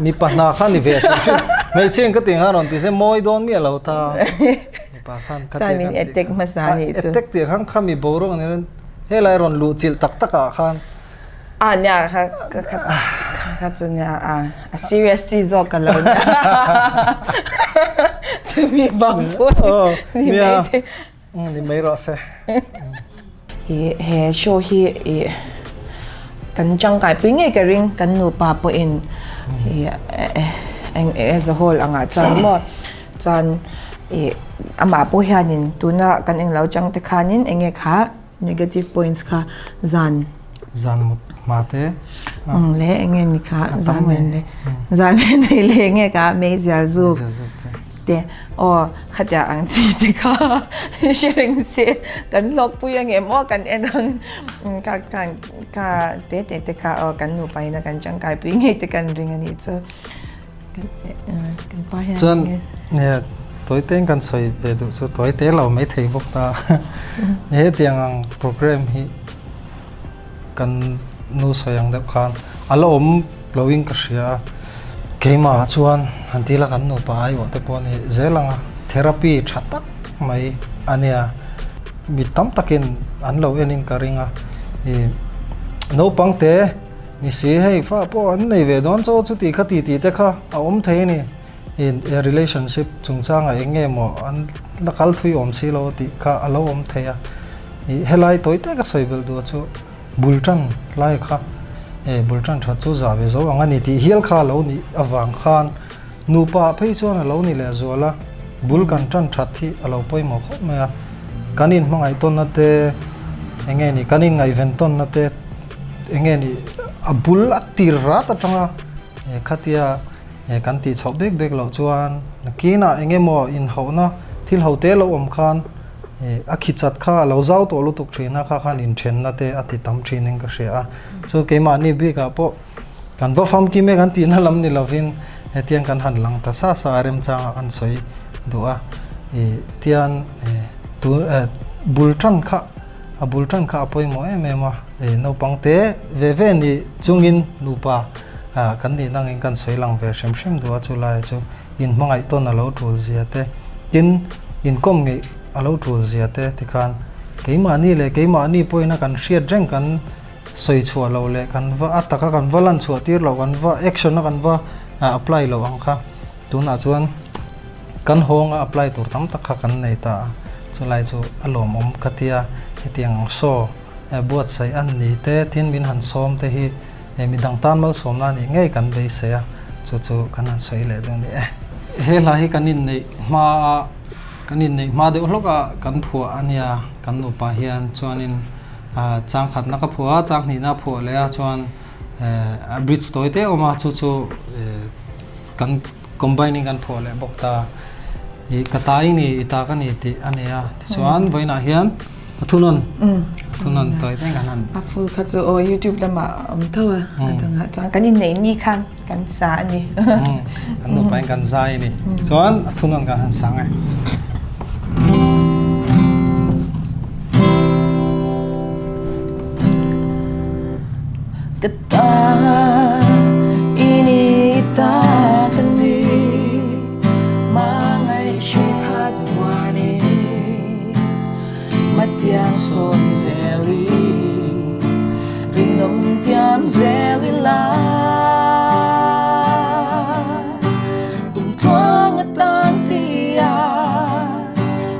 mipa hna kha ni ve hrim hrim hmeichhe in ka ti ang a rawn ti se mawi dawn miah lo ta mipa khan kha Chuan min attack hmasa a nih chu. Attack tih khan kha mi boruak ni hian helai rawn luh chilh tak tak ah khan. Ah nia kha kha kha chu nia ah a serious chi zawk ka lo nia chumi bang pawh ni mai thei. Ni mai rawh se. I he show hi i kan tangkai pui ngei ka ring kan nupa pawhin i eng as a whole angah chuan maw chuan i amah pawh hianin tuna kan englo chang te khanin enge kha negative points kha zan Zan mut hma te. Umm le enge ni kha zan men le zan men nei le enge kha meizial zuk te aw khatia ang chi te kha hre reng se kan hlawk pui ange maw kan en ang ka khan ka te te te kha aw kan nupa in a kan tangkai pui ngei te kan ring anih chu kan pa hian Chuan nia tawi te in kan sawi ve duh chu tawi te lo mai thei bawk ta hetiang ang program hi kan nu sawi ang deuh khan a la awm lo in ka hria a keimah chuan han ti ila kan nupa aiawh te pawh a ni zel ang a therapy tha tak mai a nia mi tam takin an lo en in ka ring a ih naupang te. Ni si, hei fa pawh an nei ve dawn chaw chuti kha ti tih te kha a awm thei a ni. In relationship chungchangah eng nge maw an la kal thui awm si lo tih kha a lo awm thei a. Ih helai tawi te ka sawi belh duh chu bul tan lai kha e bul tan that chu zah ve zo ang a ni tih hial kha a lo nih avang khan nupa phei chuan a lo ni leh zual a, bul kan tan that hi a lo pawimawh khawp mai a. Kan inhmangaih tawnna te eng nge ni kan inngaihven tawnna te. Eng nge ni a bul a tir rat atanga khatia kan tih chhoh bek bek loh chuan nakinah eng emaw inhauhna thil ho te lo awm khan a khi chat kha a lo zau tawh lutuk thin a kha khan inthenna te a ti tam thin in ka hria a chu keimahni bikah pawh kan va famkim e kan tihna lam ni lovin hetiang kan han lang ta sa sa a remchangah kan sawi duh a ih tian tu bul tan kha A bul tan kha a pawimawh em em a, e naupang te ve ve ni chungin nupa kan nih nangin kan sawi lang ve hrim hrim duh a, chu lai chu in hmangaih tawn a lo tul zia te, tin inkawm ngeih a lo tul zia te tikhan keimahni leh keimahni pawhin a kan hriat reng kan sawi chhuah loh leh kan va a taka kan va lan chhuah tir loh kan va action a kan va apply loh ang kha tunah chuan Kan hawnga apply tur tam tak kha kan nei ta a, chulai chu a lawmawm ka tia, hetiang ang saw buatsaih an ni te, tin min han sawm te hi midang tan malsawmna a nih ngei kan beisei a, chu chu kan han sawi leh dawn ni e. He hla hi kan inneih hma a, kan inneih hma deuh hlawk a kan phuah a nia, kan nupa hian chuanin chang khatna ka phuah a, chang hnihna a phuah leh a, chuan a bridge tawi te a awm a, chu chu kan. Combine in kan phuah leh bawk ta. I ka ta i ni, i ta ka ni tih a ni a. Tichuan vawiinah hian a thunawn, a thunawn tawi teng kan han. A full kha chu aw YouTube lamah a awm tho a, a dangah chuan kan inneih ni khan kan sa a ni. Kan nupa in kan zai a ni. Chuan a thunawn kan han sang e. Ka ta i ni ta ka ni Hmangaih hrui khat vuan i Matiang sawn zel i Rinawm tiam zel ila Kum tluang atan tia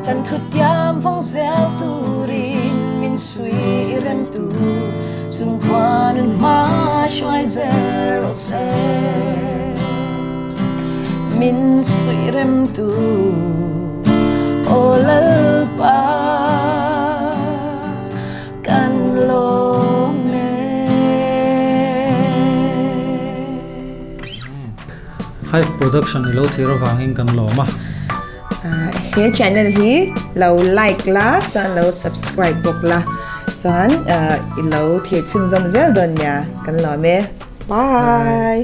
Kan thutiam vawng zel turin min sui i rem tu Chung khuan in hma hruai zel rawh se Min sui rem tu Aw Lalpa kan lawm e. Hive production i lo thlir avangin kan lawm a. He channel hi lo like la chuan lo subscribe bawk la chuan i lo thlir chhunzawm zel dawn nia kan lawm e. Bye.